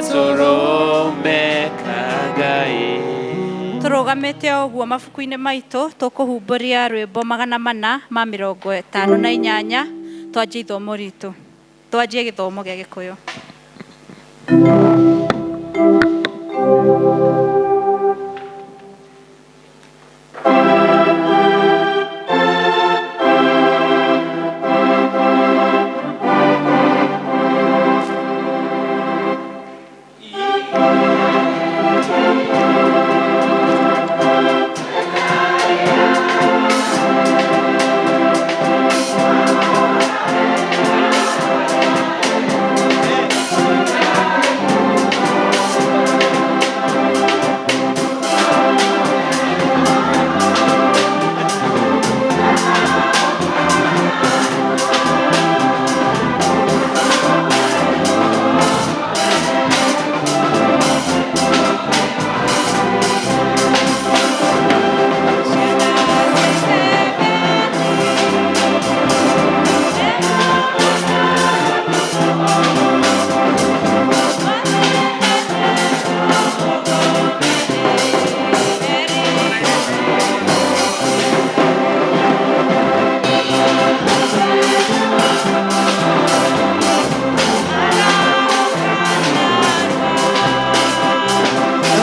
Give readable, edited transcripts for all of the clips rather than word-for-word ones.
Gatũrũme ka Ngai. Tũrũgamĩte o ũguo mabuku-inĩ maitũ tũkũhumbũria rwĩmbo 458 twanjie ithomo ritũ, twanjie gĩthomo gĩa Gĩkũyũ.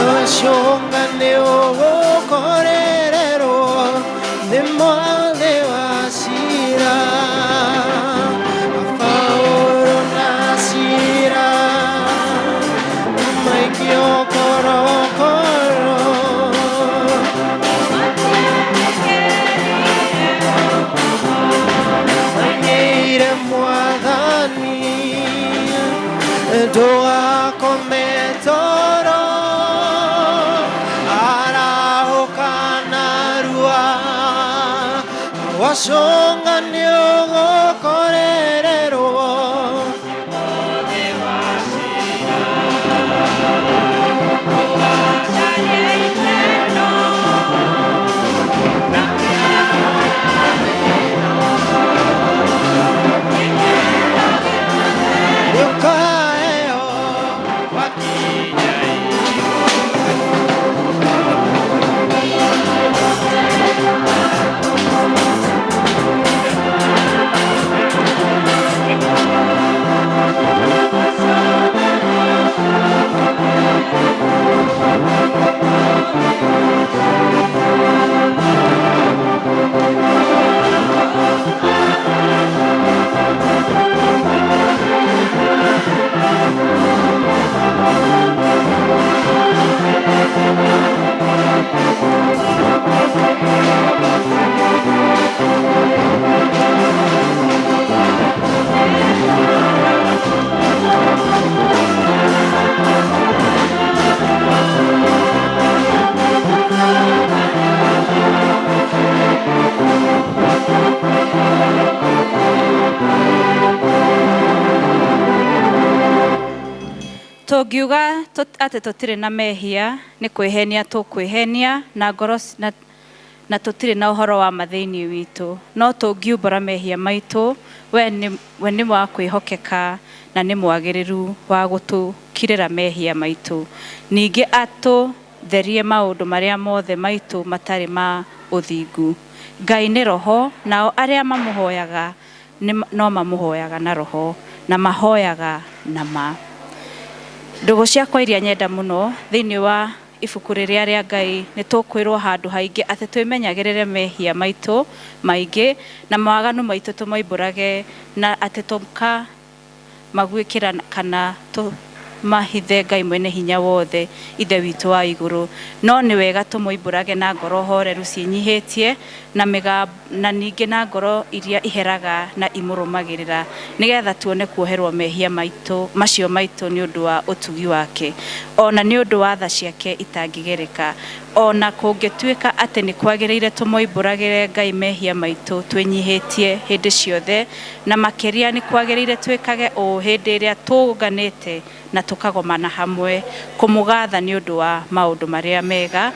Wacũnga nĩ ũgũkorererwo nĩ mwathĩ wa cira. Paũlũ na Sila maikio korokoro. Mainĩire Mwathani ndũgakome toro, arahũka narua. Wacũnga nĩ ũgũkorererwo. Nĩũkaheo Wakinya. Tũngiuga atĩ tũtirĩ na mehia nĩ kwĩhenia tũkwĩhenia na ngoro na tũtirĩ na ũhoro wa ma thĩinĩ witũ. No tũngiumbũra mehia maitũ, we nĩ wa kwĩhokeka na nĩ mwagĩrĩru wa gũtũkirĩra mehia maitũ, ningĩ atũtherie maũndũ marĩa mothe maitũ matarĩ ma ũthingu. Ngai nĩ roho, nao arĩa mamũhoyaga no mamũhoyaga na roho na mahoyaga na ma. Ndũgũ ciakwa iria nyenda mũno, thĩinĩ wa ibuku rĩrĩa rĩa Ngai nĩ tũkwĩrwo handũ haingĩ atĩ twĩmenyagĩrĩre mehia maitũ maingĩ na mawaganu maitũ tũmoimbũrage, na atĩ tũkamaguĩkĩra kana tũmahithe Ngai mwene hinya wothe, Ithe witũ wa igũrũ. No nĩ wega tũmoimbũrage na ngoro horeru ciĩnyihĩtie na ningĩ na ngoro iria iheraga na imũrũmagĩrĩra, nĩgetha tuone kuoherwo mehia maitũ macio maitũ nĩ ũndũ wa ũtugi wake, o na nĩ ũndũ wa tha ciake itangĩgereka. O na kũngĩtuĩka atĩ nĩ kwagĩrĩire tũmoimbũragĩre Ngai mehia maitũ twĩnyihĩtie hĩndĩ ciothe, na makĩria nĩ kwagĩrĩire twĩkage ũũ hĩndĩ ĩrĩa tũũnganĩte na tũkagomana hamwe kũmũgatha nĩ ũndũ wa maũndũ marĩa mega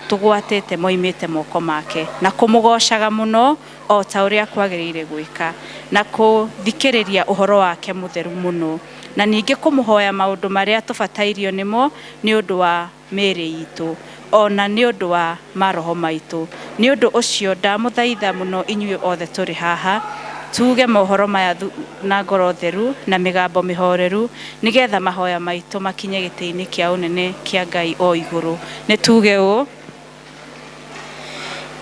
tũgwatĩte moimĩte moko make, na kũmũgoocaga mũno o ta ũrĩa kwagĩrĩire gwĩka, na kũthikĩrĩria ũhoro wake mũtheru mũno. Na ningĩ kũmũhoya maũndũ marĩa tũbatairio nĩmo nĩ ũndũ wa mĩĩrĩ itũ ona nĩ ũndũ wa maroho maitũ. Nĩ ũndũ ũcio ndamũthaitha mũno inyuĩ othe tũrĩ haha tuge mohoro maya na ngoro theru na mĩgambo mĩhoreru, nĩgetha mahoya maitũ makinye gĩtĩ-inĩ kĩa ũnene kĩa Ngai o igũrũ. Nĩ tuge ũũ: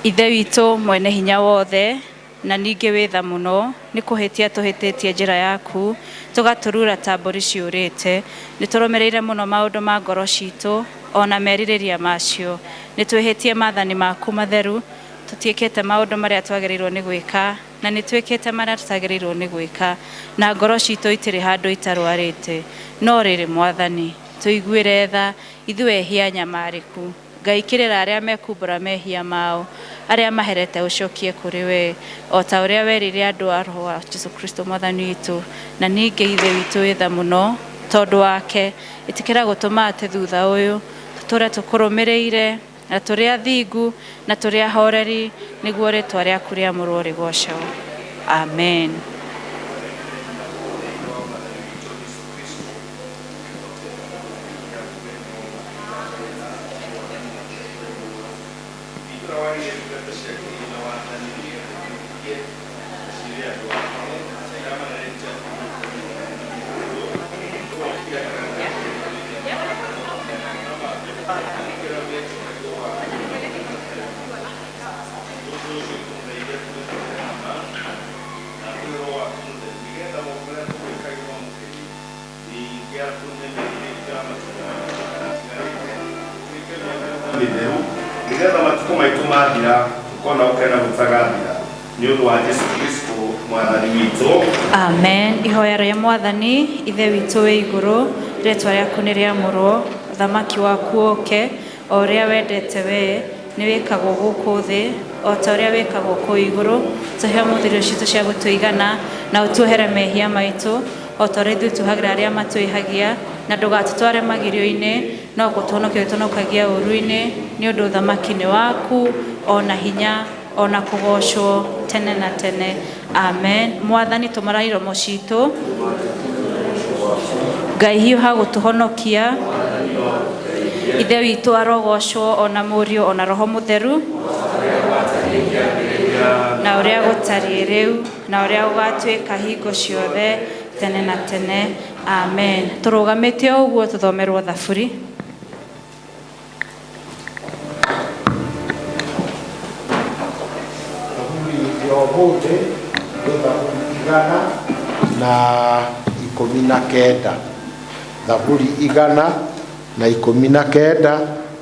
Ithe witũ mwene hinya wothe na ningĩ wĩ tha mũno, nĩ kũhĩtia tũhĩtĩtie njĩra yaku, tũgatũrura ta mbũri ciũrĩte. Nĩ tũrũmĩrĩire mũno maũndũ ma ngoro citũ ona merirĩria macio. Nĩ twĩhĩtie maathani maku matheru, tũtiĩkĩte maũndũ marĩa twagĩrĩirwo nĩ gwĩka, na nĩ twĩkĩte marĩa tũtagĩrĩirwo nĩ gwĩka, na ngoro citũ itirĩ handũ itarwarĩte. No rĩrĩ Mwathani, tũiguĩre tha ithuĩ ehia nyamarĩku. Ngai kĩrĩra arĩa mekumbũra mehia mao, arĩa maherete ũcokie kũrĩ we, o ta ũrĩa werire andũ a Roho wa Jesu Kristo Mwathani witũ. Na ningĩ Ithe witũ wĩ tha mũno, tondũ wake ĩtĩkĩra gũtũma atĩ thutha ũyũ tũtũre tũkũrũmĩrĩire na tũrĩ athingu na tũrĩ ahoreri, nĩguo rĩtwa rĩaku rĩamũrwo rĩgocwo. Amen. Mĩtheru nĩgetha matukũ maitũ mathira tũkona ũkena gũtagathira nĩ ũndũ wa Jesu Kristo Mwathani witũ. Amen. Ihoya rĩa Mwathani. Ithe witũ wĩ igũrũ, rĩtwa rĩaku nĩ rĩamũrwo, ũthamaki waku ũke, o ũrĩa wendete wee nĩ wĩkagwo gũkũ thĩ o ta ũrĩa wĩkagwo kũu igũrũ. Tũhe ũmũthĩ irio citũ cia gũtũigana, na ũtuohere mehia maitũ o ta ũrĩa ithuĩ tuohagĩra arĩa matwĩhagia, na ndũgatũtware magirio-inĩ, no gũtũhonokia ũtũhonokagia ũũru-inĩ, nĩ ũndũ ũthamaki nĩ waku, ona hinya, ona kũgocwo tene na tene. Amen. Mwathani, tũmara iromo citũ. Ngai hiũha gũtũhonokia. Ithe witũ arogocwo, ona Mũriũ, ona Roho Mũtheru, na ũrĩa gũtariĩ rĩu na ũrĩa gũgatuĩka hingo ciothe tene na tene. Amen. Tũrũgamĩte o ũguo tũthomerwo thaburi. Thaburi ya ũmũthĩ nĩ thaburi 119. Thaburi 119,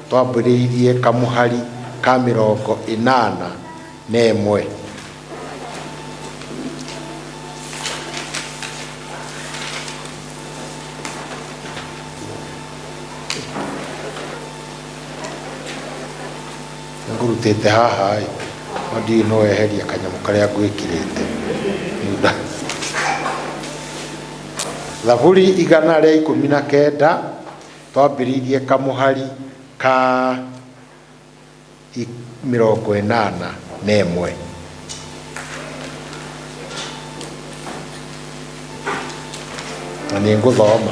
twambĩrĩirie kamũhari ka 81. Ngũrutĩte haha ĩ, no ndiũĩ no weheria kanyamũ karĩa ngwĩkĩrĩte. Thaburi 119, twambĩrĩirie kamũhari ka 81. Na nĩ ngũthoma.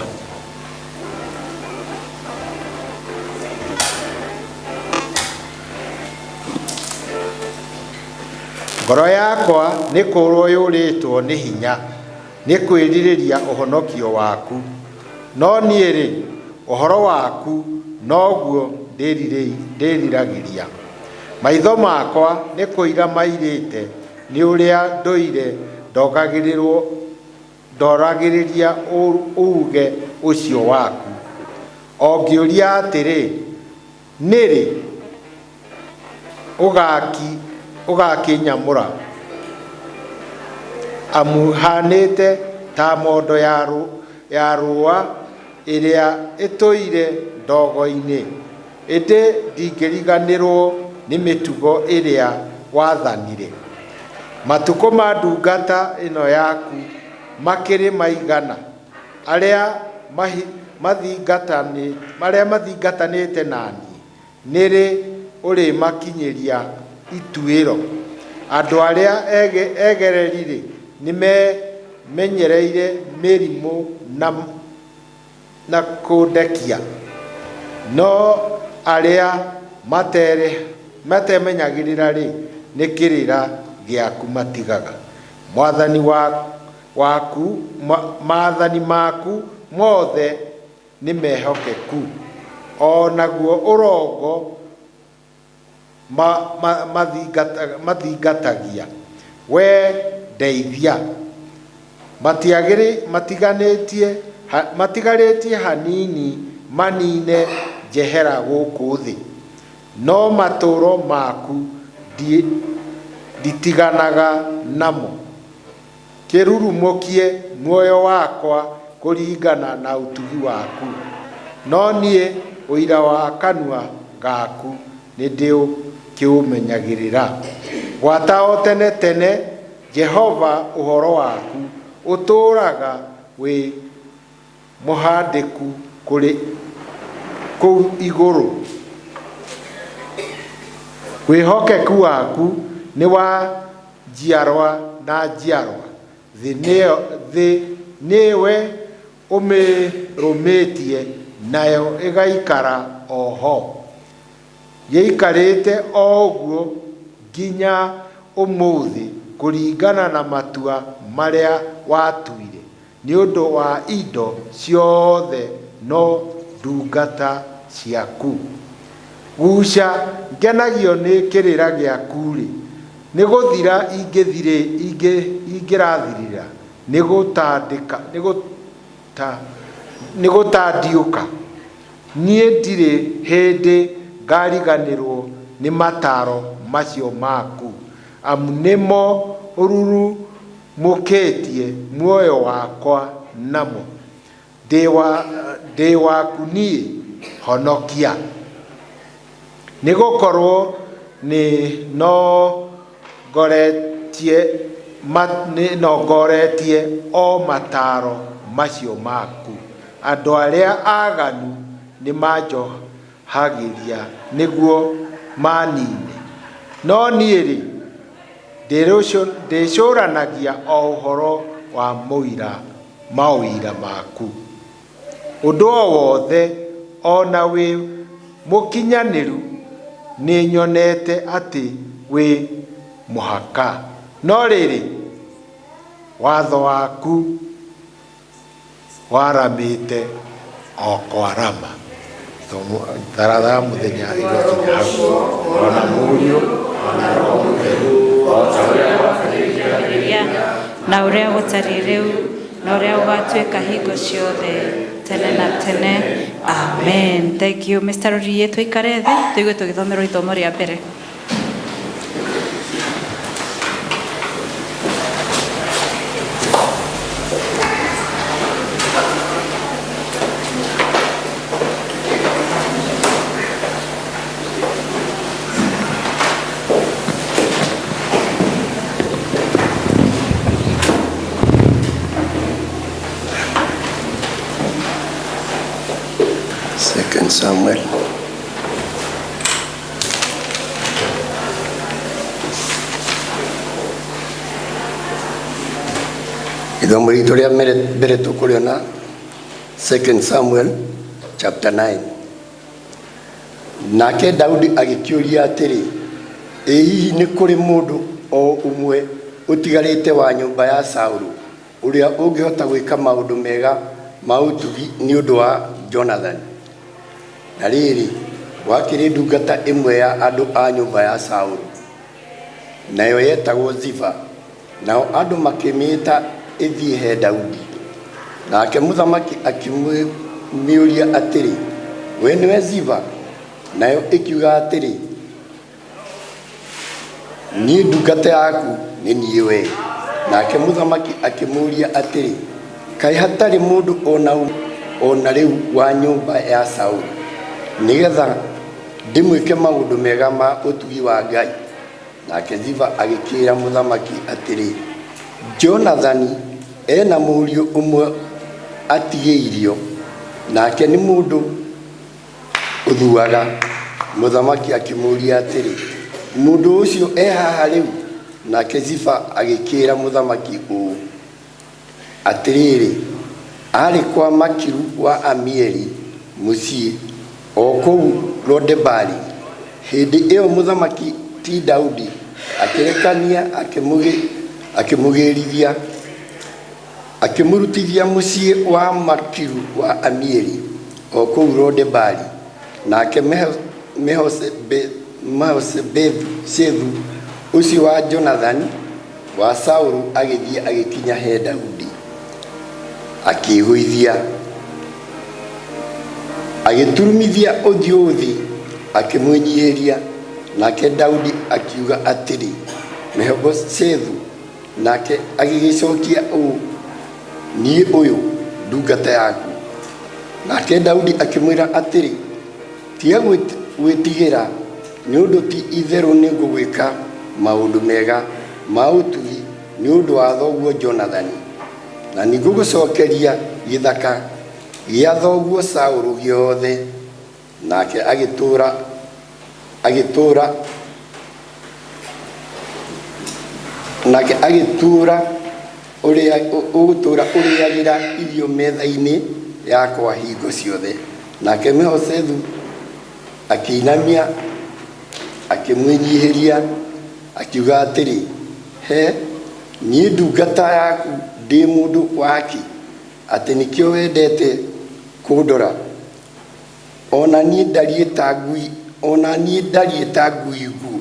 Ngoro yakwa nĩ kũũrwo yũrĩtwo nĩ hinya nĩ kwĩrirĩria ũhonokio waku, no niĩ-rĩ, ũhoro waku noguo ndĩriragĩria. Maitho makwa nĩ kũira mairĩte nĩ ũrĩa ndũire ndoragĩrĩria uuge ũcio waku. O ngĩũria atĩrĩ, nĩ rĩ ũgakĩnyamũra? Amu hanĩte ta mondo ya rũũa ĩrĩa ĩtũire ndogo-inĩ, ĩndĩ ndingĩriganĩrwo nĩ mĩtugo ĩrĩa wathanire. Matukũ ma ndungata ĩno yaku makĩrĩ maigana, arĩa mathingatanĩte na niĩ, nĩ rĩ ũrĩmakinyĩria ituĩro? Andũ arĩa egereri-rĩ, nĩmemenyereire mĩrimũ na na kũndekia. No arĩa matemenyagĩrĩra-rĩ, nĩ kĩrĩra gĩaku matigaga. Mwathani waku, maathani maku mothe nĩ mehokeku, o naguo ũrongo mathingatagia. Wee ndeithia. Matigarĩtie hanini manine njehera gũkũ thĩ, no matũũro maku nditiganaga namo. Kĩrurumũkie muoyo wakwa kũringana na ũtugi waku, no niĩ ũira wa kanua gaku nĩndĩũkĩũmenyagĩrĩra. Gwata o tene tene, Jehova, ũhoro waku ũtũũraga wĩ mũhandĩku kũrĩ kũu igũrũ. Wĩhokeku waku nĩ wa njiarwa na njiarwa, thĩ nĩwe ũmĩrũmĩtie, nayo ĩgaikara o ho. Yĩikarĩte o ũguo nginya ũmũthĩ kũringana na matua marĩa watuire, nĩ ũndũ wa indo ciothe no ndungata ciaku. Guca ngenagio nĩ kĩrĩra gĩaku-rĩ, nĩ gũthira ingĩrathirira, nĩ gũtandiũka. Niĩ ndirĩ hĩndĩ ngariganĩrwo nĩ mataro macio maku, amu nĩmo ũrurumũkĩtie muoyo wakwa namo. Ndĩ waku niĩ, honokia. Nĩ gũkorwo nĩ nongoretie o mataro macio maku. Andũ arĩa aganu nĩ manjohagĩria nĩguo manine, no niĩ-rĩ, ndĩcũranagia o ũhoro wa maũira maku. Ũndũ o wothe o na wĩ mũkinyanĩru nĩnyonete atĩ wĩ mũhaka, no rĩrĩ, watho waku waramĩte o kwarama. Tharatha ya mũthenya ĩgĩkinya hau. Ona Mũriũ, ona Roho Mũtheru, o ta ũrĩa gwatariĩ na ũrĩa gũtariĩ rĩu, na ũrĩa gũgatuĩka hingo ciothe tene na tene. Amen. Thank you, Mr. Ruriye. Tũikare thĩ tũigue tũgĩthomerwo ithomo rĩa mbere. Second Samuel. Ithomo ritũ rĩa mbere tũkũrĩona Second Samuel chapter 9. Nake Daudi agĩkĩũria atĩrĩ, ĩ hihi nĩ kũrĩ mũndũ o ũmwe ũtigarĩte wa nyũmba ya Saulu ũrĩa ũngĩhota gwĩka maũndũ mega ma ũtugi nĩ ũndũ wa Jonathani? Na rĩrĩ, gwakĩrĩ ndungata ĩmwe ya andũ a nyũmba ya Saulu, nayo yetagwo Ziba, nao andũ makĩmĩĩta ĩthiĩ he Daudi. Nake mũthamaki akĩmĩũria atĩrĩ, we nĩwe Ziba? Nayo ĩkiuga atĩrĩ, niĩ ndungata yaku nĩ niĩ we. Nake mũthamaki akĩmũũria atĩrĩ, kaĩ hatarĩ mũndũ o na rĩu wa nyũmba ya Saulu, nĩgetha ndĩmwĩke maũndũ mega ma ũtugi wa Ngai? Nake Ziba agĩkĩĩra mũthamaki atĩrĩ, Jonathani ena mũriũ ũmwe atigĩirio, nake nĩ mũndũ ũthuaga. Mũthamaki akĩmũũria atĩrĩ, mũndũ ũcio e haha rĩu? Nake Ziba agĩkĩĩra mũthamaki ũũ, atĩrĩrĩ, Aarĩ kwa Makiru wa Amieli mũciĩ o kũu Lodebari. Hĩndĩ ĩyo mũthamaki ti Daudi akĩrekania akĩmũgĩrithia akĩmũrutithia mũciĩ wa Makiru wa Amieli o kũu Lodebari. Nake Mehosebethu ũcio wa Jonathani wa Saũlũ agĩthiĩ agĩkinya he Daudi, akĩĩgũithia, agĩturumithia ũthiũ thĩ, akĩmwĩnyiihĩria. Nake Daudi akiuga atĩrĩ, Mehoboshethu. Nake agĩgĩcokia ũũ, Niĩ ũyũ, ndungata yaku. Nake Daudi akĩmwĩra atĩrĩ, Tiga gwĩtigĩra, nĩ ũndũ ti itherũ nĩngũgwĩka maũndũ mega ma ũtugi nĩ ũndũ wa thoguo Jonathani, na nĩngũgũcokeria gĩthaka gĩa thoguo Saũlũ gĩothe. Nake agĩtũũra agĩtũũra nake agĩtũũra ũrĩa ũgũtũũra ũrĩagĩra irio metha-inĩ yakwa hingo ciothe. Nake Mehosethu akĩinamia akĩmwĩnyihĩria akiuga atĩrĩ, He, niĩ ndungata yaku ndĩ mũndũ waki, atĩ nĩkĩo wendete kũndora? O na niĩ ndariĩ ta ngui, o na niĩ ndariĩ ta ngui nguũ.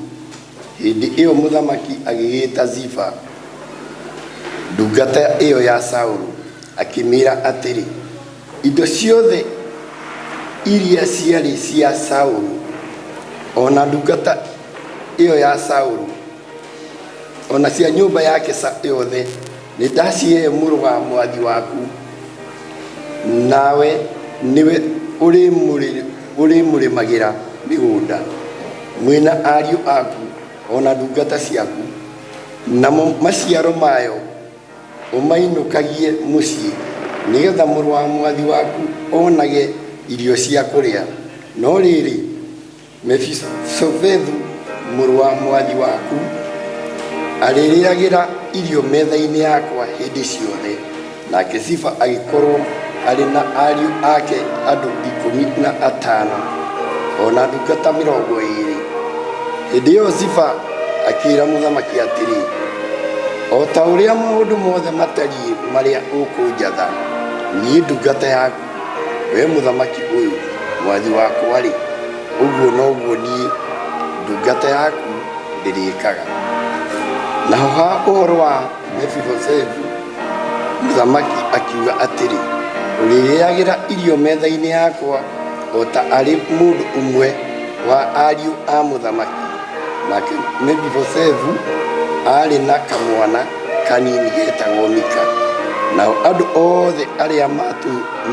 Hĩndĩ ĩyo mũthamaki agĩgĩĩta Ziba, ndungata ĩyo ya Saũlũ, akĩmĩĩra atĩrĩ, Indo ciothe iria ciarĩ cia Saũlũ, o na ndungata ĩyo ya Saũlũ, o na cia nyũmba yake yothe, nĩndacihe mũrũ wa mwathi waku, nawe nĩwe ũrĩmũrĩmagĩra mĩgũnda, mwĩ na ariũ aku o na ndungata ciaku, namo maciaro mayo ũmainũkagie mũciĩ, nĩ getha mũrũ wa mwathi waku onage irio cia kũrĩa. No rĩrĩ, Mefiboshethu mũrũ wa mwathi waku arĩrĩagĩra irio metha-inĩ yakwa hĩndĩ ciothe. Nake Ziba agĩkorwo arĩ na ariũ ake andũ 15, o na ndungata 20. Hĩndĩ ĩyo Ziba akĩĩra mũthamaki atĩrĩ, O ta ũrĩa maũndũ mothe matariĩ marĩa ũkũnjatha, niĩ ndungata yaku, wee mũthamaki ũyũ, mwathi wakwa-rĩ, ũguo noguo niĩ ndungata yaku ndĩrĩĩkaga. Naho ha ũhoro wa Mefiboshethu, mũthamaki akiuga atĩrĩ, Ũrĩrĩagĩra irio metha-inĩ yakwa o ta arĩ mũndũ ũmwe wa ariũ a mũthamaki. Nake Mefiboshethu aarĩ na kamwana kanini getagwo Mika. Nao andũ othe arĩa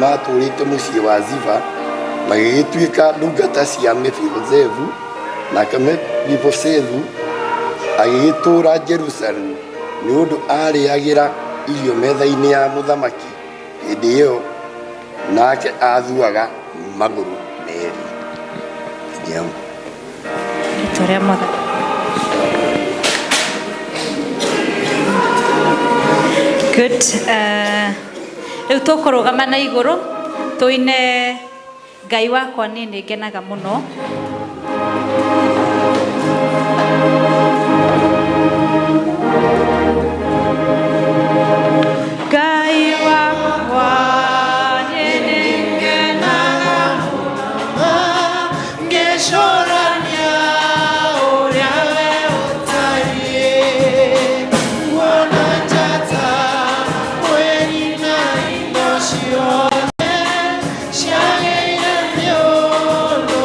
maatũũrĩte mũciĩ wa Ziba magĩgĩtuĩka ndungata cia Mefiboshethu, nake Mefiboshethu agĩgĩtũũra Jerusalemu, nĩ ũndũ aarĩagĩra irio metha-inĩ ya mũthamaki hĩndĩ ĩyo, nake aathuaga magũrũ merĩ. Rĩtwa rĩa Mwathani. Good. Rĩu tũkũrũgama na igũrũ tũine Ngai wakwa niĩ nĩ ngenaga mũno. Ngai wakwa niĩ nĩ ngenaga Ngĩcũrania ũrĩa we ũtariĩ, nguona njata, mweri na indo ciothe ciagĩire nĩ ũndũ.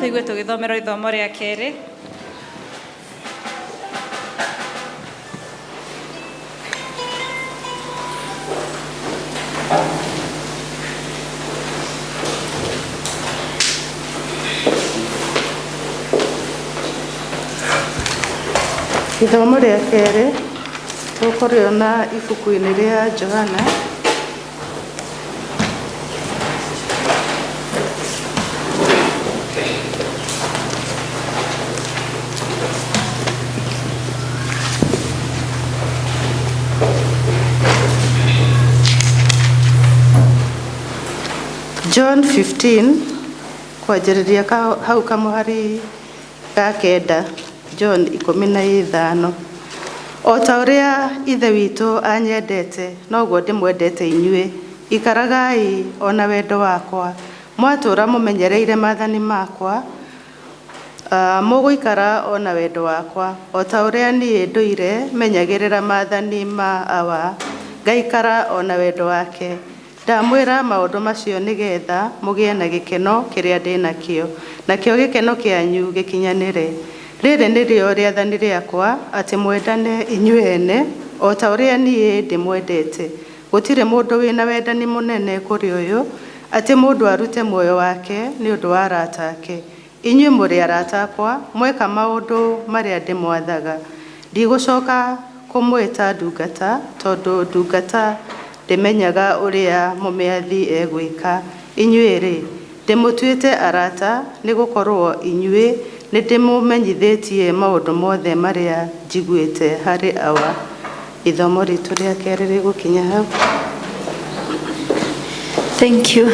Tũigue tũgĩthomerwo ithomo rĩa kerĩ. Ithomo rĩa kerĩ tũkũrĩona ibuku-inĩ rĩa Johana John 15 kwanjĩrĩria hau kamũhari ga kenda, John 15. O ta ũrĩa Ithe witũ anyendete, noguo ndĩmwendete inyuĩ. Ikaragai o na wendo wakwa. Mwatũũra mũmenyereire maathani makwa, mũgũikara o na wendo wakwa, o ta ũrĩa niĩ ndũire menyagĩrĩra maathani ma Awa, ngaikara o na wendo wake. Ndamwĩra maũndũ macio nĩgetha mũgĩe na gĩkeno kĩrĩa ndĩ nakĩo, nakĩo gĩkeno kĩanyu gĩkinyanĩre. Rĩrĩ nĩrĩo rĩathani rĩakwa, atĩ mwendane inyuĩ ene, o ta ũrĩa niĩ ndĩmwendete. Gũtirĩ mũndũ wĩna wendani mũnene kũrĩ ũyũ, atĩ mũndũ arute muoyo wake nĩ ũndũ wa arata ake. Inyuĩ mũrĩ arata akwa, mweka maũndũ marĩa ndĩmwathaga. Ndigũcoka kũmwĩta ndungata, tondũ ndungata ndĩmenyaga ũrĩa mũmĩathi egwĩka. Inyuĩ-rĩ, ndĩmũtuĩte arata, nĩgũkorwo inyuĩ nĩndĩmũmenyithĩtie maũndũ mothe marĩa njiguĩte harĩ Awa. Ithomo ritũ rĩa kerĩ rĩgũkinya hau. Thank you.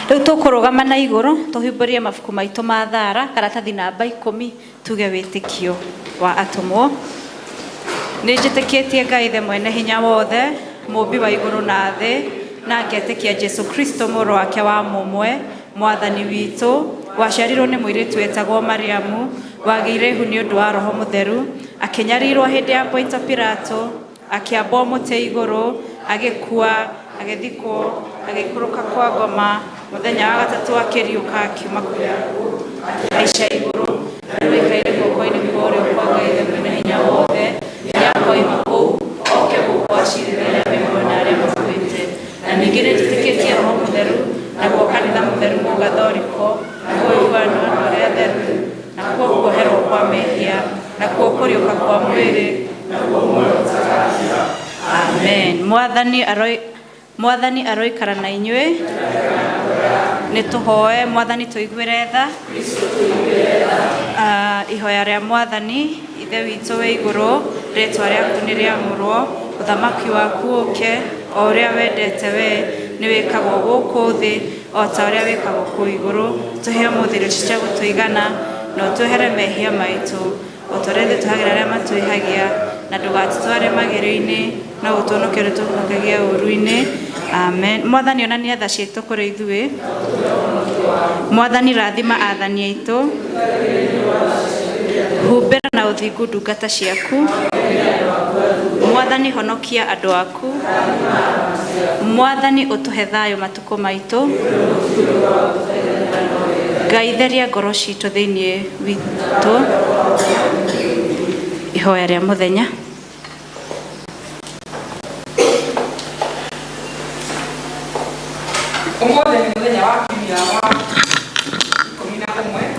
Rĩu tũkũrũgama na igũrũ tũhumbũrie mabuku maitũ ma thara karatathi namba 10 tuge wĩtĩkio wa atũmwo. Nĩ njĩtĩkĩtie Ngai Ithe mwene hinya wothe, mũũmbi wa igũrũ na thĩ, na ngetĩkia Jesu Kristo mũrũ wake wa mũmwe, mwathani witũ, waciarirwo nĩ mũirĩtu wetagwo Mariamu, wagĩire ihu nĩ ũndũ wa Roho Mũtheru, akĩnyarirwo hĩndĩ ya Ponto Pilato, akĩambwo mũtĩ igũrũ, agĩkua, agĩthikwo, agĩikũrũka kwa ngoma, mũthenya wa gatatũ akĩriũka akiuma kũrĩ akuũ, akĩhaica igũrũ, na rĩu aikaire guoko-inĩ kwa ũrĩo kwa Ngai Ithe mwene hinya wothe, nĩakoima kũu oke gũkũ acirĩre arĩa me muoyo na arĩa makuĩte. Na ningĩ nĩnjĩtĩkĩtie Roho Mũtheru, naguo kanitha mũtheru mũgathoriko, naguo ũiguano wa andũ arĩa atheru, nakuo kuoherwo kwa mehia, nakuo kũriũka kwa mwĩrĩ, nakuo muoyo ũtagathira. Amen. Mwathani aroikara na inyuĩ. Nĩ tũhoe Mwathani tũiguĩre tha. Ihoya rĩa Mwathani Ithe witũ wĩ igũrũ, rĩtwa rĩaku nĩ rĩamũrwo, ũthamaki waku ũke, o ũrĩa wendete we nĩ wĩkagwo gũkũ thĩ o ta ũrĩa wĩkagwo kũu igũrũ. Tũhe ũmũthĩ irio cia gũtũigana, na ũtwehere mehia maitũ, o ta ũrĩa ithuĩ tũhagĩra arĩa matwĩhagia, na ndũgatũtware magerio-inĩ, no ũtũhonokie ũrĩa tũhonokagia ũũru-inĩ. Amen. Mwathani onania tha ciitũ kũrĩ ithuĩ. Mwathani rathima athani aitũ. Humbĩra na ũthingu ndungata ciaku. Mwathani honokia andũ aku. Mwathani ũtũhe thayũ matukũ maitũ. Ngai theria ngoro citũ thĩinĩ witũ. Ihoya rĩa mũthenya. Ũmũthĩ nĩ mũthenya wa kiumia wa 11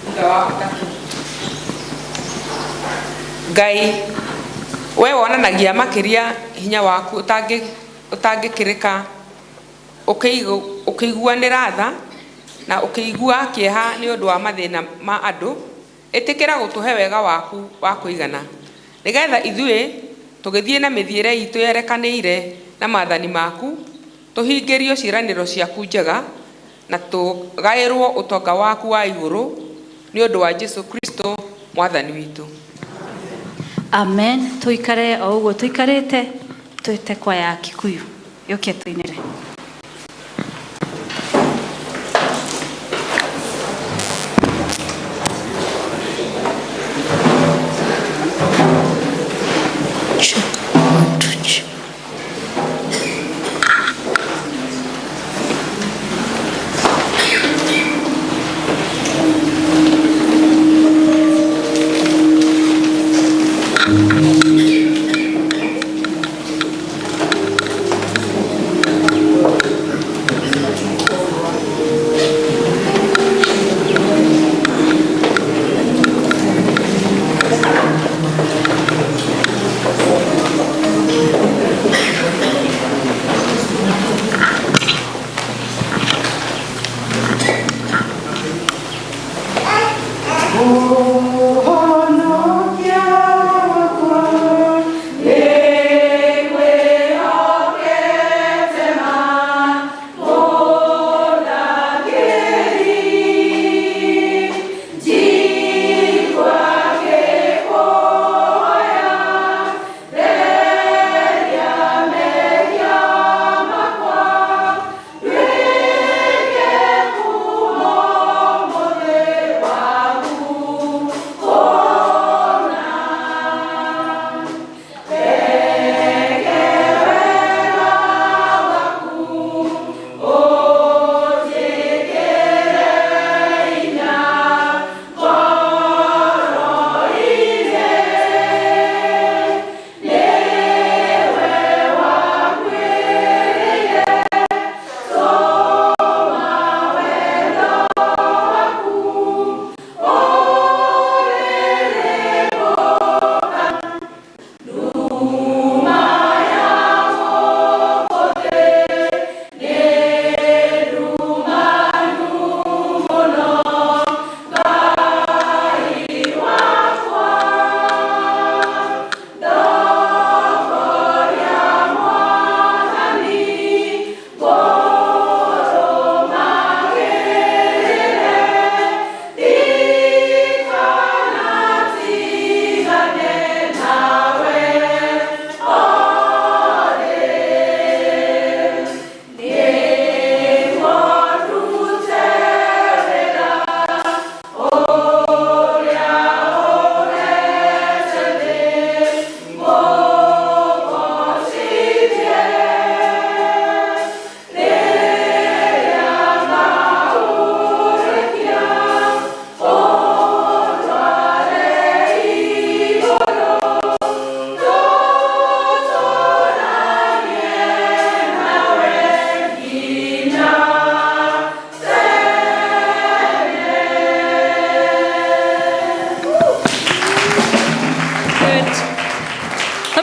thutha wa ũtatũ. Ngai, we wonanagia makĩria hinya waku ũtangĩkĩrĩka, ũkĩiguanĩra tha na ũkĩigua kĩeha nĩ ũndũ wa mathĩna ma andũ, ĩtĩkĩra gũtũhe wega waku wa kũigana, nĩgetha ithuĩ tũgĩthiĩ na mĩthiĩre itũ yerekanĩire na maathani maku, tũhingĩrio ciĩranĩro ciaku njega, na tũgaĩrwo ũtonga waku wa igũrũ nĩ ũndũ wa Jesu Kristo mwathani witũ. Amen. Tũikare o ũguo tũikarĩte, twĩte kwaya ya Kikuyu yũke tũinĩre.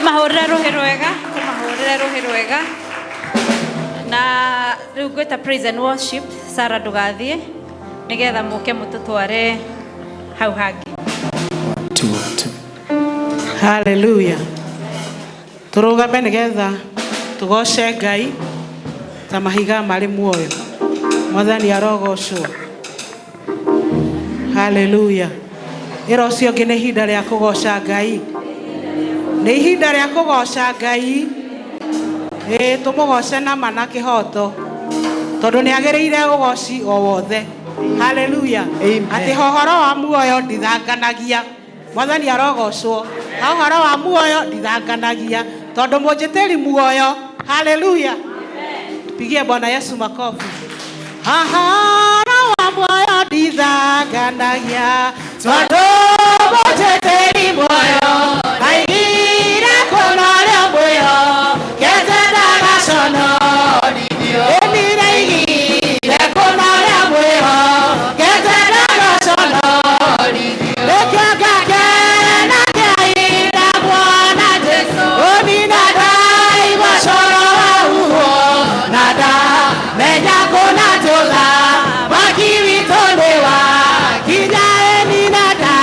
Tũmahũrĩre rũhĩ rwega, tũmahũrĩre rũhĩ rwega. Na rĩu ngwĩta praise and worship, Sarah ndũgathiĩ, nĩgetha mũke mũtũtware hau hangĩ. Two, two. Haleluya. Tũrũgame nĩgetha tũgoce Ngai ta mahiga marĩ muoyo. Mwathani arogocwo. Haleluya. Ĩra ũcio ũngĩ, nĩ ihinda rĩa kũgoca Ngai. Nĩ ihinda rĩa kũgoca Ngai. Ĩĩ, tũmũgoce na ma na kĩhoto tondũ nĩ agĩrĩire ũgoci o wothe. Haleluya. Atĩ ũhoro wa muoyo ndithanganagia. Mwathani arogocwo. Ha ũhoro wa muoyo ndithanganagia tondũ mũnjĩtĩri muoyo. Haleluya. Tupigie Bwana Yesu makofi. Ũhoro wa muoyo ndithanganagia tondũ mũnjĩtĩri muoyo aigire kũna ũrĩa mwĩho kete ndagaconorithio. Ĩni ndaigire kũna ũrĩa mwĩho kete ndagaconorithio. Nĩkĩo ngakena kĩahinda kuona Jesũ ũnina ndaigua coro wa huho na ndamenya kũna tũthamaki witũ nĩ wa kinya ĩni na nda.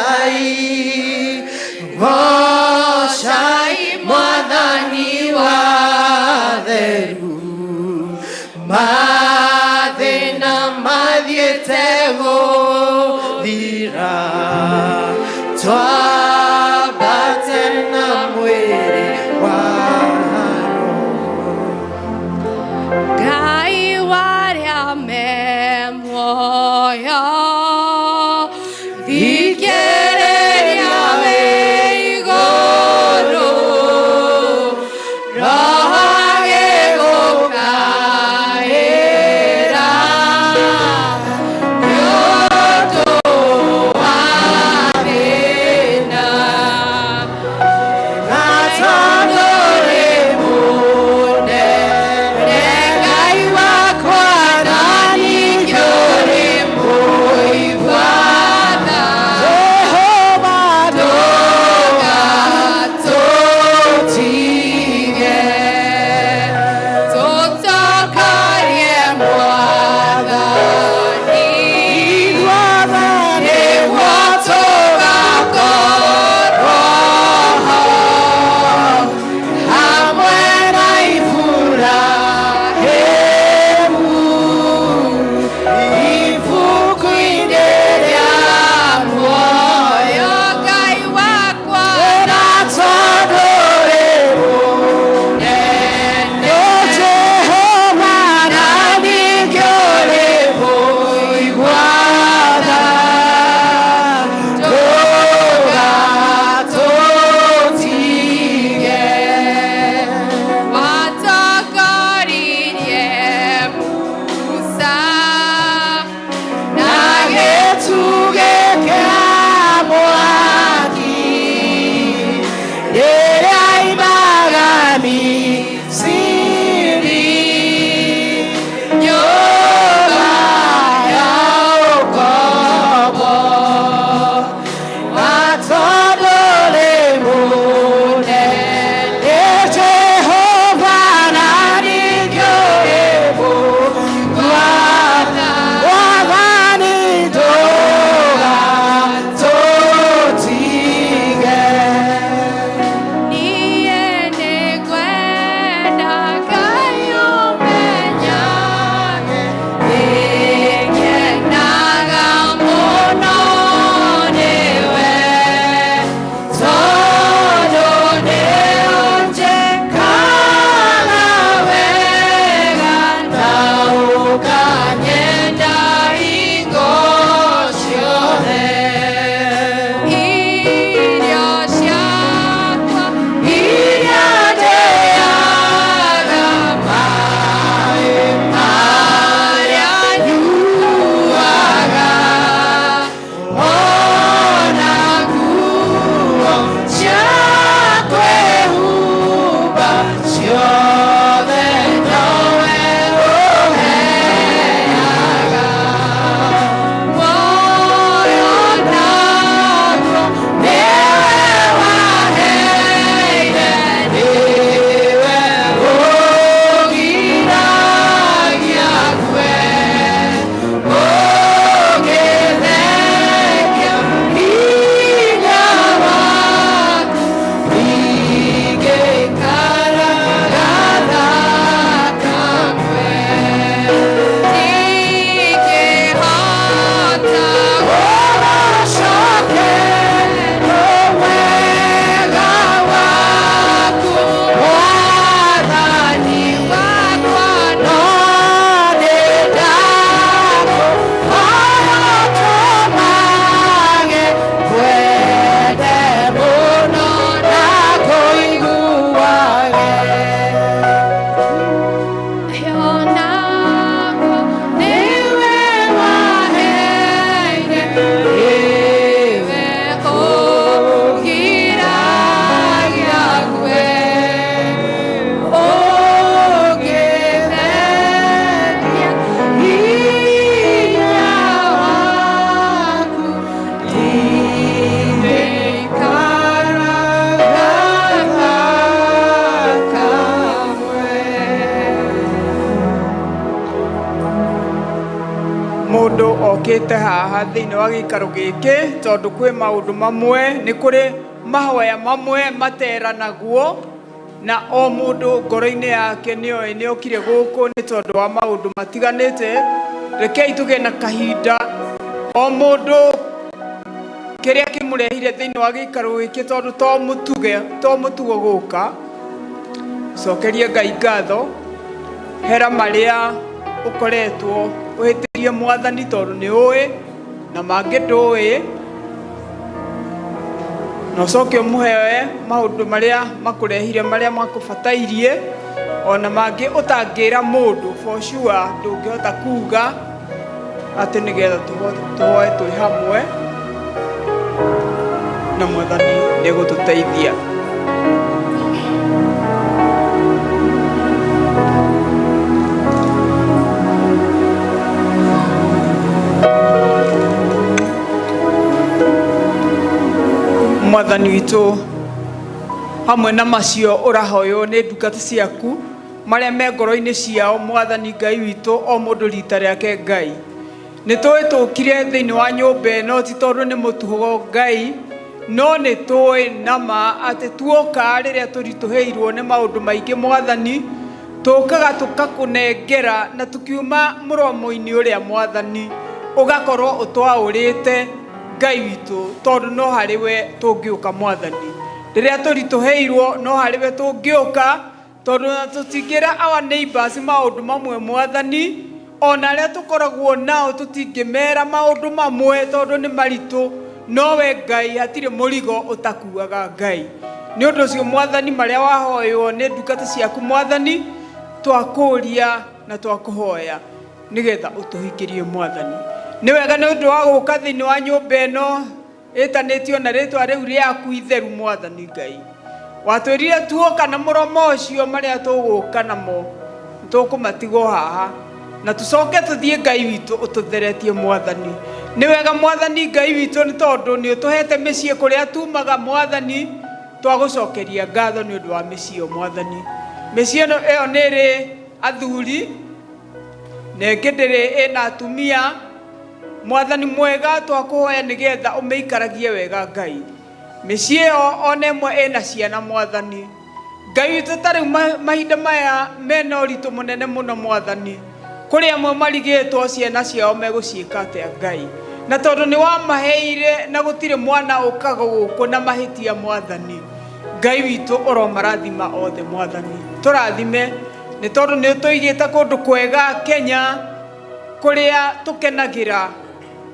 Goshai, Goshai, mwathani wa theru, mathĩna mathiĩte gũthira, twambate na mwĩrĩ wa Ngai warĩa me muoyo thikĩrĩria wĩ igũrũ Roho agĩgũkaĩra nĩ ũndũ wa thĩna. Okĩte haha thĩinĩ wa gĩikaro gĩkĩ tondũ kwĩ maũndũ mamwe, nĩ kũrĩ mahoya mamwe materanagwo na o mũndũ ngoro-inĩ yake nĩoĩ nĩokire gũkũ nĩ tondũ wa maũndũ matiganĩte. Rekei tũgĩe na kahinda o mũndũ kĩrĩa kĩmũrehire thĩinĩ wa gĩikaro gĩkĩ, tondũ to mũtuge to mũtugo gũka. Cokerie Ngai ngatho, hera marĩa ũkoretwo ũhĩtĩrie Mwathani, tondũ nĩ ũĩ na mangĩ ndũĩ, na ũcoke ũmũhe maũndũ marĩa makũrehire, marĩa makũbatairie, ona mangĩ ũtangĩra mũndũ. For sure ndũngĩhota kuga atĩ nĩgetha tũhoe twĩ hamwe na Mwathani nĩ gũtũteithia. Mwathani witũ, hamwe na macio ũrahoywo nĩ ndungata ciaku, marĩa me ngoro-inĩ ciao, Mwathani Ngai witũ, o mũndũ rita rĩake. Ngai, nĩ tũĩ tũkire thĩinĩ wa nyũmba ĩno ti tondũ nĩ mũtugo, Ngai, no nĩ tũĩ nama atĩ tuoka rĩrĩa tũritũhĩirwo nĩ maũndũ maingĩ, Mwathani, tũkaga tũkakũnengera, na tukiuma mũromo-inĩ ũrĩa, Mwathani, ũgakorwo ũtwaũrĩte, Ngai witũ, tondũ no harĩ we tũngĩũka. Mwathani, rĩrĩa tũritũhĩirwo, no harĩ we tũngĩũka, tondũ na tũtingĩra our neighbors maũndũ mamwe, Mwathani, ona arĩa tũkoragwo nao tũtingĩmera maũndũ mamwe tondũ nĩ maritũ. No we Ngai, hatirĩ mũrigo ũtakuaga, Ngai. Nĩ ũndũ ũcio, Mwathani, marĩa wahoywo nĩ ndungata ciaku, Mwathani, twakũria na twakũhoya nĩgetha ũtũhingĩrie. Mwathani, nĩ wega nĩ ũndũ wa gũka thĩinĩ wa nyũmba ĩno ĩtanĩtio na rĩtwa rĩu rĩaku itheru. Mwathani Ngai, watwĩrire tuoka na mũromo ũcio, marĩa tũgũka namo tũkũmatigwo haha na tũcoke tũthiĩ, Ngai witũ, ũtũtheretie. Mwathani, nĩ wega, Mwathani Ngai witũ, nĩ tondũ nĩ ũtũhete mĩciĩ kũrĩa tumaga. Mwathani, twagũcokeria ngatho nĩ ũndũ wa mĩciĩ ĩyo. Mwathani, mĩciĩ ĩno ĩyo nĩ ĩrĩ athuri na ĩngĩ ndĩrĩ ĩna atumia. Mwathani mwega, twakũhoya nĩgetha ũmĩikaragie wega, Ngai. Mĩciĩ ĩyo ona ĩmwe ĩna ciana. Mwathani Ngai witũ, ta rĩu mahinda maya mena ũritũ mũnene mũno, Mwathani, kũrĩ amwe marigĩtwo ciana ciao megũciĩka atĩa, Ngai, na tondũ nĩ wamaheire na gũtirĩ mwana ũkaga gũkũ na mahĩtia. Mwathani Ngai witũ, ũromarathima othe. Mwathani, tũrathime nĩ tondũ nĩ ũtũigĩte kũndũ kwega Kenya, kũrĩa tũkenagĩra,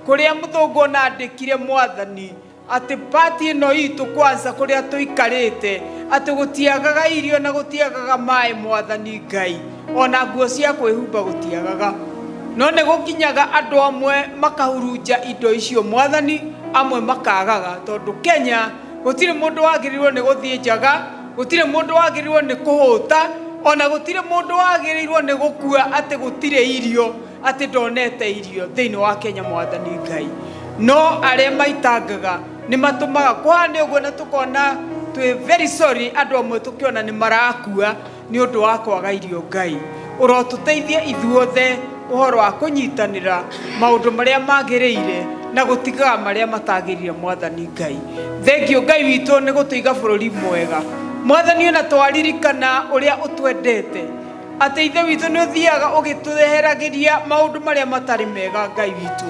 kũrĩa mũthũngũ ona andĩkire, Mwathani, atĩ pati ĩno itũ kwanza kũrĩa tũikarĩte atĩ gũtiagaga irio na gũtiagaga maĩ. Mwathani Ngai, ona nguo cia kwĩhumba gũtiagaga, no nĩ gũkinyaga andũ amwe makahurunja indo icio, Mwathani, amwe makagaga, tondũ Kenya gũtirĩ mũndũ wagĩrĩirwo nĩ gũthiĩ njaga, gũtirĩ mũndũ wagĩrĩirwo nĩ kũhũta, ona gũtirĩ mũndũ wagĩrĩirwo nĩ gũkua atĩ gũtirĩ irio, atĩ ndonete irio thĩinĩ wa Kenya. Mwathani Ngai, no arĩa maitangaga nĩ matũmaga kũhane ũguo, na tũkona twĩ very sorry andũ amwe tũkĩona nĩ marakua nĩ ũndũ wa kwaga irio. Ngai, ũrotũteithie ithuothe ũhoro wa kũnyitanĩra maũndũ marĩa magĩrĩire na gũtigaga marĩa matagĩrĩire. Mwathani Ngai, thengio, Ngai witũ, nĩ gũtũiga bũrũri mwega. Mwathani, ona twaririkana ũrĩa ũtwendete, atĩ Ithe witũ nĩ ũthiaga ũgĩtũreheragĩria maũndũ marĩa matarĩ mega. Ngai witũ,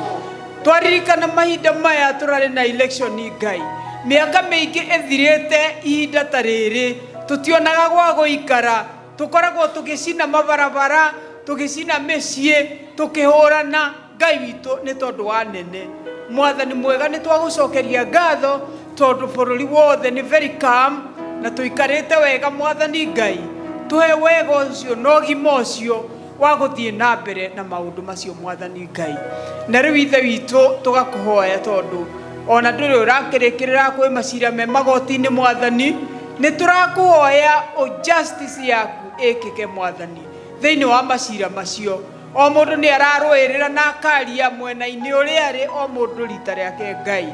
twaririkana mahinda maya tũrarĩ na election, Ngai, mĩaka mĩingĩ ĩthirĩte, ihinda ta rĩrĩ tũtionaga gwa gũikara, tũkoragwo tũgĩcina mabarabara, tũgĩcina mĩciĩ, tũkĩhũrana, Ngai witũ, nĩ tondũ wa nene. Mwathani mwega, nĩ twagũcokeria ngatho tondũ bũrũri wothe nĩ very calm na tũikarĩte wega. Mwathani Ngai, tũhe wega ũcio na ũgima ũcio wa gũthiĩ na mbere na maũndũ macio, Mwathani Ngai. Na rĩu, Ithe witũ, tũgakũhoya tondũ ona ndũrĩ ũrakĩrĩkĩrĩra kwĩ macira me magoti-inĩ. Mwathani, nĩ tũrakũhoya o justice yaku ĩkĩke, Mwathani, thĩinĩ wa macira macio. O mũndũ nĩ ararũĩrĩra na akaria mwena-inĩ ũrĩa arĩ, o mũndũ rita rĩake, Ngai.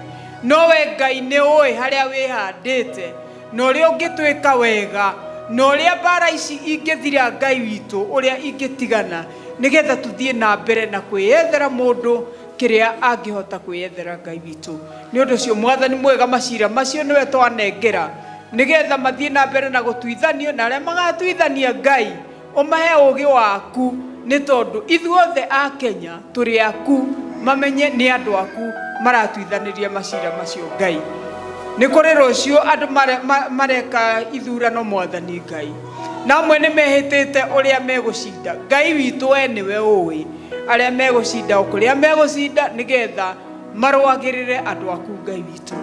No we Ngai nĩ ũĩ harĩa wĩhandĩte na ũrĩa ũngĩtwĩka wega na ũrĩa mbara ici ingĩthira, Ngai witũ, ũrĩa ingĩtigana nĩgetha tũthiĩ na mbere na kwĩyethera mũndũ. Kĩrĩa angĩhota kwĩyethera Ngai witũ. Nĩ ũndũ ũcio Mwathani mwega, macira macio nĩwe twanengera nĩgetha mathiĩ na mbere na gũtuithanio, na arĩa magatuithania Ngai ũmahe ũgĩ waku, nĩ tondũ ithuothe a Kenya tũrĩ aku, mamenye nĩ andũ aku maratuithanĩria macira macio Ngai. Nĩ kũrĩ rũciũ andũ mareka ithurano Mwathani Ngai, na amwe nĩ mehĩtĩte ũrĩa megũcinda. Ngai witũ we nĩwe ũĩ arĩa megũcinda o kũrĩa megũcinda, nĩgetha marũagĩrĩre andũ aku Ngai witũ.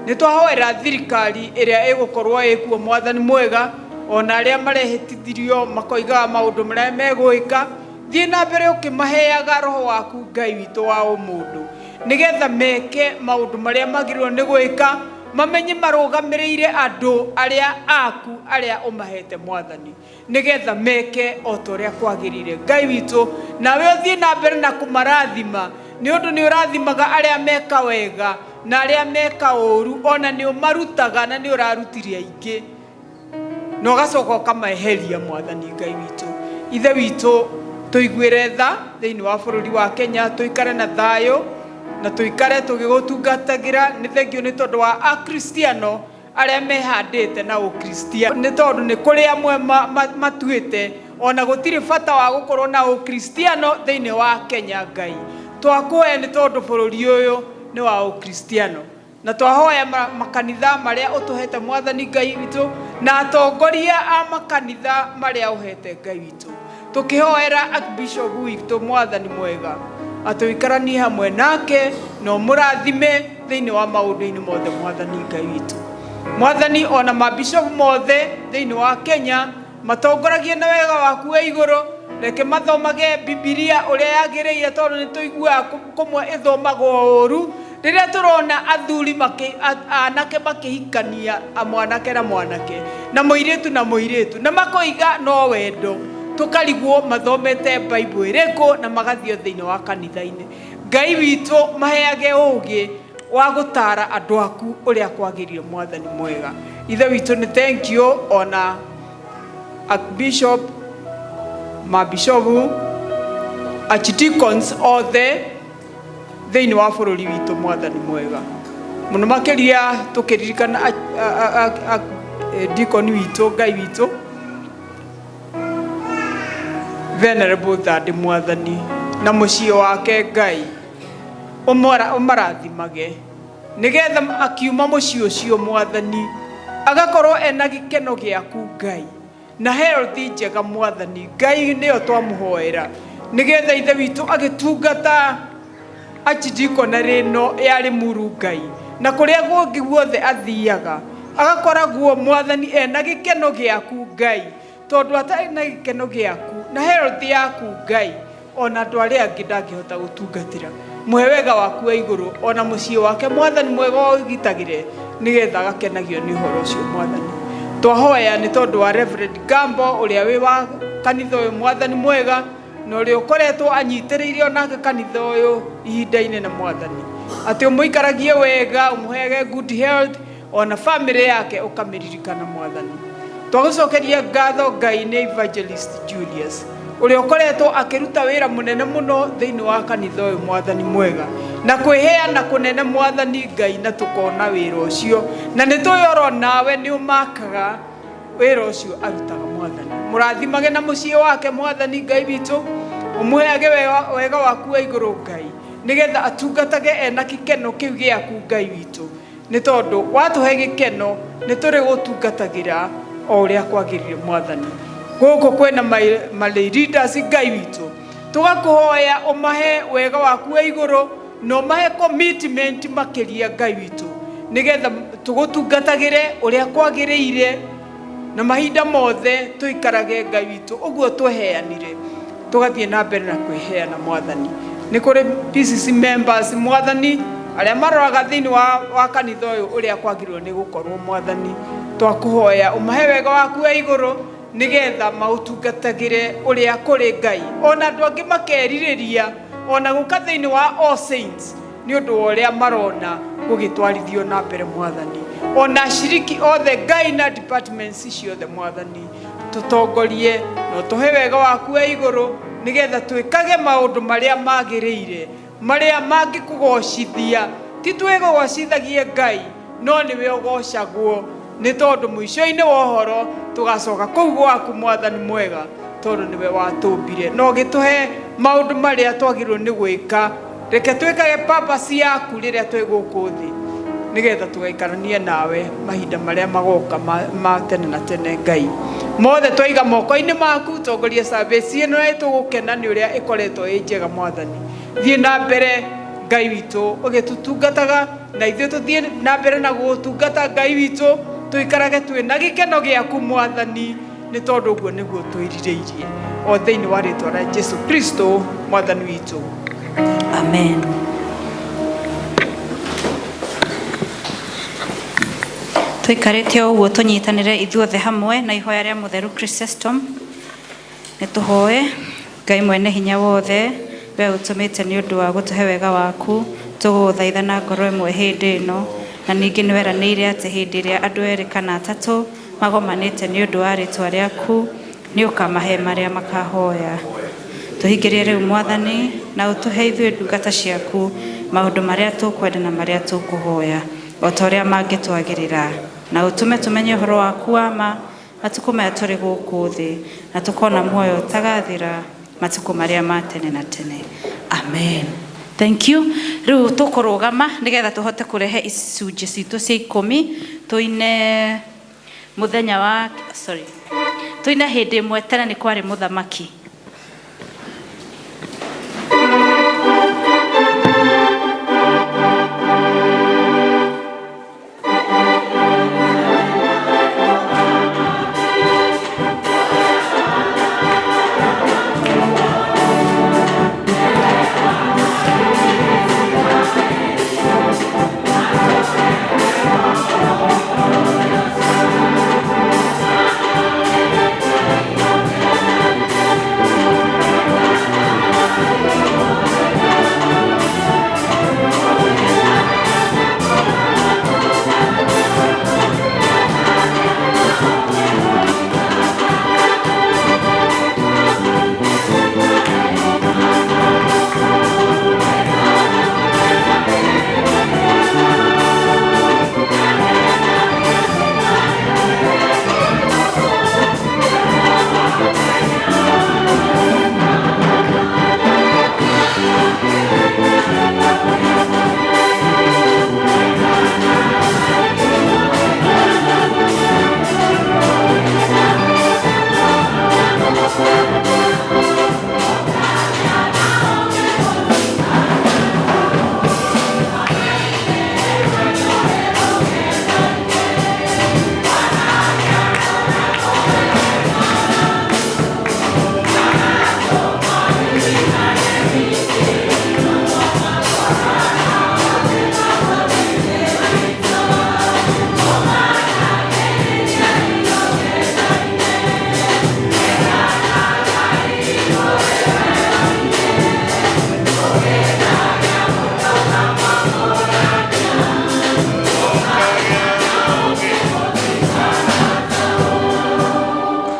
Nĩ twahoera thirikari ĩrĩa ĩgũkorwo ĩkuo Mwathani mwega, ona arĩa marehĩtithirio makoigaga maũndũ marĩa megwĩka, thiĩ na mbere ũkĩmaheaga roho waku Ngai witũ wa ũmũndũ, nĩgetha meke maũndũ marĩa magĩrĩirwo nĩ gwĩka, mamenye marũgamĩrĩire andũ arĩa aku arĩa ũmahete Mwathani, nĩgetha meke o ta ũrĩa kwagĩrĩire Ngai witũ. Nawe ũthiĩ na mbere na kũmarathima, nĩ ũndũ nĩ ũrathimaga arĩa meka wega na arĩa meka ũũru, ona nĩ ũmarutaga na nĩ ũrarutire aingĩ na ũgacoka ũkamaeheria Mwathani Ngai witũ. Ithe witũ, tũiguĩre tha thĩinĩ wa bũrũri wa Kenya, tũikare na thayũ na tũikare tũgĩgũtungatagĩra. Nĩ thengio nĩ tondũ wa Akristiano arĩa mehandĩte na Ũkristiano, nĩ tondũ nĩ kũrĩ amwe matuĩte ona gũtirĩ bata wa gũkorwo na Ũkristiano thĩinĩ wa Kenya. Ngai, twakũhoya nĩ tondũ bũrũri ũyũ nĩ wa Ũkristiano, na twahoya makanitha marĩa ũtũhete Mwathani Ngai witũ, na atongoria a makanitha marĩa ũhete Ngai witũ, tũkĩhoera Archbishop witũ Mwathani mwega, atĩ ũikaranie hamwe nake na ũmũrathime thĩinĩ wa maũndũ-inĩ mothe Mwathani Ngai witũ. Mwathani, ona mabishop mothe thĩinĩ wa Kenya matongoragie na wega waku wa igũrũ, reke mathomage Bibilia ũrĩa yagĩrĩire, tondũ nĩ tũiguaga kũmwe ĩthomagwo ũru rĩrĩa tũrona athuri anake makĩhikania, mwanake na mwanake na mũirĩtu na mũirĩtu, na makoiga no wendo, tũkarigwo mathomete Bible ĩrĩkũ na magathiĩ thĩinĩ wa kanitha-inĩ. Ngai witũ, maheage ũgĩ wa gũtara andũ aku ũrĩa kwagĩrĩire Mwathani mwega. Ithe witũ, nĩ thank you ona Archbishop, mabishopu, archdeacons othe thĩinĩ wa bũrũri witũ Mwathani mwega, mũno makĩria tũkĩririkana deacon witũ Ngai witũ Venerable Thandi Mwathani na mũciĩ wake. Ngai ũmarathimage nĩgetha akiuma mũciĩ ũcio Mwathani agakorwo ena gĩkeno gĩaku Ngai na health njega Mwathani Ngai. Nĩyo twamũhoera nĩgetha ithe witũ agĩtungata archdeaconry ĩno ya Limuru Ngai, na kũrĩa kũngĩ guothe athiaga agakoragwo Mwathani ena gĩkeno gĩaku Ngai, tondũ atarĩ na gĩkeno gĩaku na health yaku Ngai, ona andũ arĩa angĩ ndangĩhota gũtungatĩra. Mũhe wega waku wa igũrũ, ona mũciĩ wake Mwathani mwega ũgitagĩre nĩgetha agakenagio nĩ ũhoro ũcio Mwathani. Twahoya nĩ tondũ wa Reverend Gambo ũrĩa wĩ wa kanitha ũyũ Mwathani mwega, na ũrĩa ũkoretwo anyitĩrĩire onake kanitha ũyũ ihinda inene Mwathani, atĩ ũmũikaragie wega, ũmũheage good health, ona family yake ũkamĩririkana Mwathani. Twagũcokeria ngatho Ngai nĩ Evangelist Julius ũrĩa ũkoretwo akĩruta wĩra mũnene mũno thĩinĩ wa kanitha ũyũ Mwathani mwega, na kwĩheana kũnene Mwathani Ngai, na tũkona wĩra ũcio, na nĩ tũĩ oro nawe nĩ ũmakaga wĩra ũcio arutaga Mwathani. Mũrathimage na mũciĩ wake Mwathani Ngai witũ, ũmũheage wega waku wa igũrũ Ngai, nĩgetha atungatage ena gĩkeno kĩu gĩaku Ngai witũ, nĩ tondũ watũhe gĩkeno nĩ tũrĩ gũtungatagĩra o ũrĩa kwagĩrĩire Mwathani. Gũkũ kwĩna ma lay leaders Ngai witũ, tũgakũhoya ũmahe wega waku wa igũrũ na ũmahe commitment makĩria Ngai witũ, nĩgetha tũgũtungatagĩre ũrĩa kwagĩrĩire na mahinda mothe tũikarage Ngai witũ ũguo tweheanire, tũgathiĩ na mbere na kwĩheana Mwathani. Nĩ kũrĩ PCC members Mwathani, arĩa maroraga thĩinĩ wa kanitha ũyũ ũrĩa kwagĩrĩirwo nĩ gũkorwo Mwathani, twakũhoya ũmahe wega waku wa igũrũ nĩgetha maũtungatagĩre ũrĩa kũrĩ Ngai, ona andũ angĩ makerirĩria ona gũka thĩinĩ wa All Saints nĩ ũndũ wa ũrĩa marona gũgĩtwarithio na mbere Mwathani. Ona ashiriki othe Ngai na departments ciothe Mwathani, tũtongorie na ũtũhe wega waku wa igũrũ nĩgetha twĩkage maũndũ marĩa magĩrĩire. Marĩa mangĩkũgocithia. Ti twĩgocithagie Ngai, no nĩwe ũgocagwo, nĩ tondũ mũico-inĩ wa ũhoro tũgacoka kũu gwaku Mwathani mwega, tondũ nĩwe watũmbire na ũgĩtũhe maũndũ marĩa twagĩrĩirwo nĩ gwĩka. Reke twĩkage purpose yaku rĩrĩa twĩ gũkũ thĩ, nĩgetha tũgaikaranie nawe mahinda marĩa magoka ma tene na tene. Ngai, mothe twaiga moko-inĩ maku. Tongoria service ĩno, na tũgũkena nĩ ũrĩa ĩkoretwo ĩ njega. Mwathani, thiĩ na mbere, Ngai witũ, ũgĩtũtungataga, na ithuĩ tũthiĩ na mbere na gũgũtungata. Ngai witũ, tũikarage twĩ na gĩkeno gĩaku, Mwathani, nĩ tondũ ũguo nĩguo twĩrirĩirie, o thĩinĩ wa rĩtwa rĩa Jesu Kristo Mwathani witũ. Amen. Tũikarĩte o ũguo, tũnyitanĩre ithuothe hamwe na ihoya rĩa Mũtheru Chrysostom. Nĩ tũhoe. Ngai mwene hinya wothe, we ũtũmĩte nĩ ũndũ wa gũtũhe wega waku, tũgũgũthaitha na ngoro ĩmwe hĩndĩ ĩno. Na ningĩ nĩ weranĩire atĩ hĩndĩ ĩrĩa andũ erĩ kana atatũ magomanĩte nĩ ũndũ wa rĩtwa rĩaku, nĩ ũkamahe marĩa makahoya. Tũhingĩrie rĩu, Mwathani, na ũtũhe ithuĩ ndungata ciaku maũndũ marĩa tũkwenda na marĩa tũkũhoya, o ta ũrĩa mangĩtwagĩrĩra, na ũtũme tũmenye ũhoro waku wa ma matukũ maya tũrĩ gũkũ thĩ, na tũkona muoyo ũtagathira matukũ marĩa ma tene na tene. Amen. Thank you. Rĩu tũkũrũgama nĩgetha tũhote kũrehe icunjĩ citũ cia ikũmi. Tũine mũthenya wa, sorry, tũine "Hĩndĩ ĩmwe tene nĩ kwarĩ mũthamaki".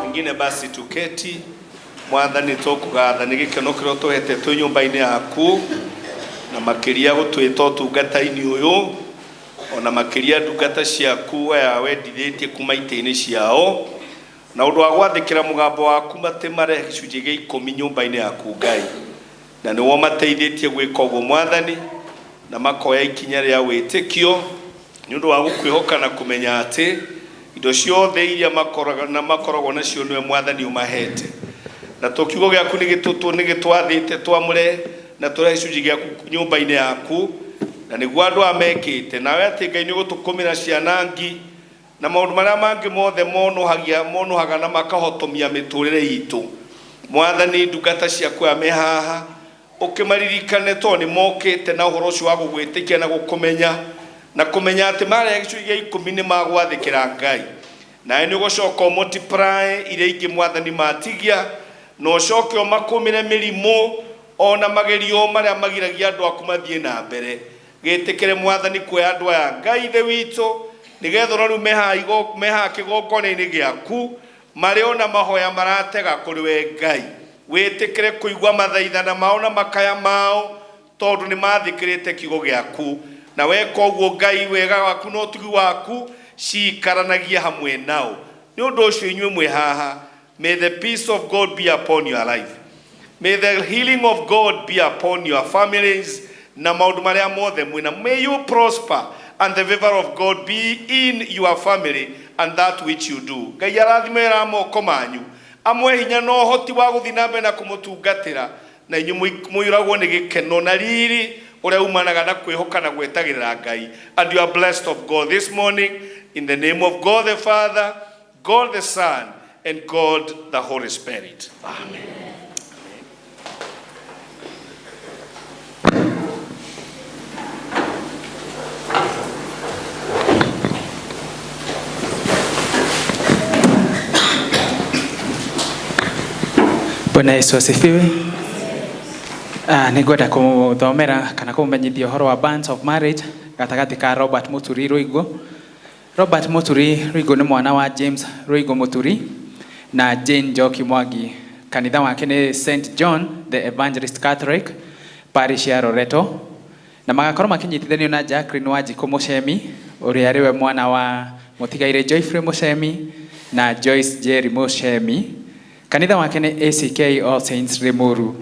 Pengine basi tuketi. Mwathani, tũkũgatha nĩ gĩkeno kĩrĩa ũtũhete twĩ nyũmba-inĩ yaku, na makĩria gũtwĩta ũtungata-inĩ ũyũ, ona makĩria ndungata ciaku aya wendithĩtie kuma itĩ-inĩ ciao na ũndũ wa gwathĩkĩra mũgambo waku, matĩ marehe gĩcunjĩ gĩa ikũmi nyũmba-inĩ yaku, Ngai, na nĩwo mateithĩtie gwĩka ũguo, Mwathani, na makoya ikinya rĩa wĩtĩkio nĩ ũndũ wa gũkwĩhoka na kũmenya atĩ indo ciothe iria makoraga na makoragwo nacio nĩwe Mwathani ũmahete. Na to kiugo gĩaku nĩ gĩtwathĩte twamũre na tũrehe gĩcunjĩ gĩaku nyũmba-inĩ yaku, na nĩguo andũ aya mekĩte nawe, atĩ Ngai nĩ ũgũtũkũmĩra ciana ngi na maũndũ marĩa mangĩ mothe monũhagia monũhaga na makahotomia mĩtũrĩre itũ. Mwathani, ndungata ciaku aya me haha, ũkĩmaririkane, tondũ nĩ mokĩte na ũhoro ũcio wa gũgwĩtĩkia na gũkũmenya na kũmenya atĩ marehe gĩcunjĩ gĩa ikũmi nĩ magwathĩkĩra Ngai, nawe nĩ ũgũcoka ũmultiply iria ingĩ, Mwathani, matigia, na ũcoke ũmakũmĩre mĩrimũ ona magerio marĩa magiragia andũ aku mathiĩ na mbere. Gĩtĩkĩre, Mwathani, kuoya andũ aya, Ngai Ithe witũ, nĩgetha ona rĩu mehaha kĩgongona-inĩ gĩaku, marĩ ona mahoya maratega kũrĩ we, Ngai. Wĩtĩkĩre kũigua mathaithana mao na makaya mao. Tondũ nĩ mathĩkĩrĩte kiugo gĩaku, na weka ũguo Ngai, wega waku na ũtugi waku ciikaranagia hamwe nao. Nĩ ũndũ ũcio inyuĩ mwĩ haha, may the peace of God be upon your life. May the healing of God be upon your families na maũndũ marĩa mothe mwĩna. May you prosper and the favor of God be in your family and that which you do. Ngai arathime wĩra wa moko manyu, amwe hinya na ũhoti wa gũthiĩ na mbere na kũmũtungatĩra, na inyuĩ mũiyũragwo nĩ gĩkeno na riri ũrĩa umanaga na kwĩhoka na gwetagĩrĩra Ngai. And you are blessed of God this morning in the name of God the Father, God the Son, and God the Holy Spirit. Amen. Bwana Yesu asifiwe. Nĩngwenda kũmũthomera kana kũmũmenyithia ũhoro wa Bands of Marriage gatagatĩ ka Robert Muturi Ruigo. Robert Muturi Ruigo nĩ mwana wa James Ruigo Muturi na Jane Njoki Mwangi. Kanitha wake nĩ St John the Evangelist Catholic Parish ya Loreto, na magakorwo makinyitithanio na Jacqueline Wanjikũ Mũcemi ũrĩa arĩ we mwana wa mũtigairĩ Joyfrey Mũcemi na Joyce Jerry Mũcemi. Kanitha wake nĩ ACK All Saints Limuru.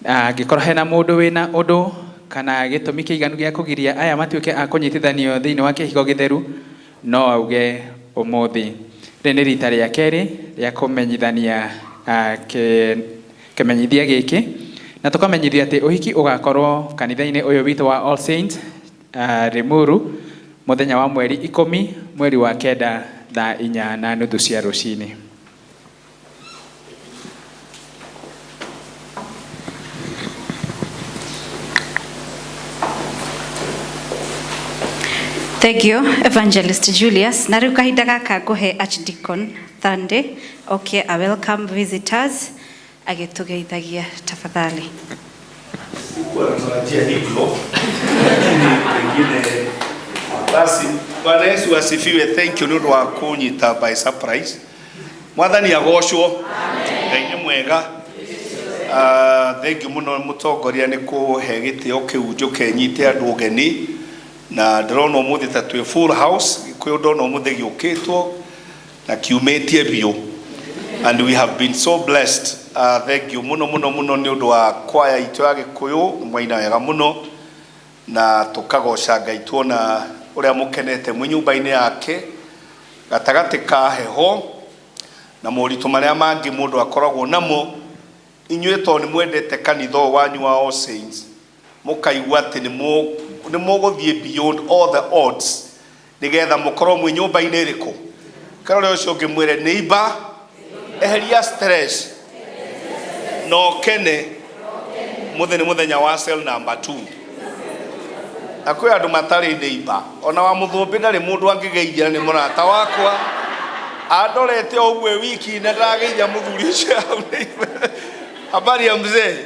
Angĩkorwo hena mũndũ wĩna ũndũ kana gĩtũmi kĩiganu gĩa kũgiria aya matuĩke a kũnyitithanio thĩinĩ wa kĩhiko gĩtheru, no auge ũmũthĩ. Rĩrĩ nĩ rita rĩa kerĩ rĩa kũmenyithania kĩmenyithia gĩkĩ, na tũkamenyithia atĩ ũhiki ũgakorwo kanitha-inĩ ũyũ witũ wa All Saints Limuru mũthenya wa mweri 10 mweri wa 9 thaa 4:30 cia rũcinĩ. Thank you, Evangelist Julius. Na rĩu kahinda gaka ngũhe Archdeacon Thande oke a welcome visitors agĩtũgeithagia tafadhali. Sikuwa natarajia hivyo, lakini pengine basi. Bwana Yesu asifiwe. Thank you nĩ ũndũ wa kũnyita by surprise. Mwathani agocwo. Ngai nĩ mwega. Thank you mũno mũtongoria nĩ kũhe gĩtĩo kĩu njũke nyite andũ ũgeni, na ndĩrona ũmũthĩ ta twĩ full house. Gĩkũyũ ndona ũmũthĩ gĩũkĩtwo na kiumĩtie biũ, and we have been so blessed. Thank you mũno mũno mũno nĩ ũndũ wa kwaya itũ ya Gĩkũyũ, mwaina wega mũno na tũkagoca Ngai tuona ũrĩa mũkenete mwĩ nyũmba-inĩ yake gatagatĩ ka heho na moritũ marĩa mangĩ mũndũ akoragwo namo. Inyuĩ tondũ nĩ mwendete kanitha ũyũ wanyu wa All Saints, mũkaigua atĩ nĩ mũgũthiĩ beyond all the odds nĩgetha mũkorwo mwĩ nyũmba-inĩ ĩrĩkũ. Karore ũcio ũngĩ mwĩre neighbor, eheria stress na ũkene, mũthĩ nĩ mũthenya wa cell number 2. Na kwĩ andũ matarĩ neighbor, ona wa mũthũmbĩ ndarĩ mũndũ angĩgeithia nĩ mũrata wakwa andorete o ũguo wiki na ndarageithia mũthuri ũcio hau neighbor. Habari ya mzee?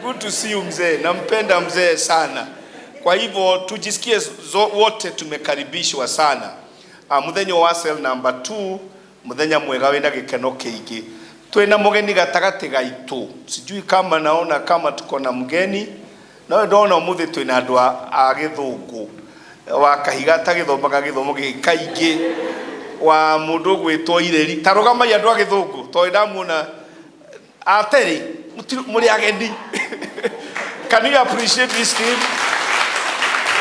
Good to see you mzee, nampenda mzee sana. Kwa hivyo tujisikie wote tumekaribishwa sana. Muthenya wa cell number 2, muthenya mwega wĩna gĩkeno kĩingĩ. Twĩna mũgeni gatagatĩ gaitũ. Sijui kama naona kama tuko na mgeni. No ndona ũmũthĩ twĩna andũ a gĩthũngũ wa kahiga tagĩthomaga gĩthomo gĩkĩ kaingĩ, wa mũndũ ũgwĩtwo Ireri. Ta rũgamai andũ a gĩthũngũ tondũ ndamuona aterĩ mũrĩ ageni. Can you appreciate this team?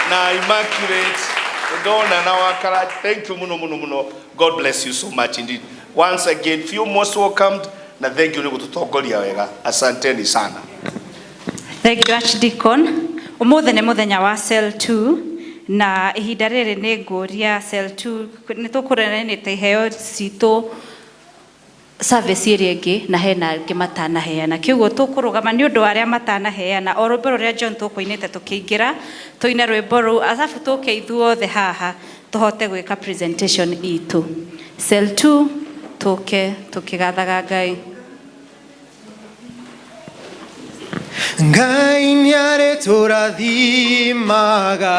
Na Immaculate Donna na Wakara, thank you muno muno muno. God bless you so much indeed. Once again, feel most welcomed na thank you nĩ gũtũtongoria wega. Asanteni sana. Thank you, Archdeacon. Ũmũthĩ nĩ mũthenya wa cell 2 na ihinda rĩrĩ nĩ ngũria cell 2 nĩ tũkũrenete iheo citũ service ĩrĩa ĩngĩ na hena angĩ matanaheana, kĩguo tũkũrũgama nĩ ũndũ wa arĩa matanaheana o rwĩmbo rũrĩa John tũkũinĩte tũkĩingĩra tũine rwĩmbo rũu arabu tũke ithuothe haha tũhote gwĩka presentation itũ. Cell 2 tũke tũkĩgathaga Ngai. Ngai nĩarĩtũrathimaga,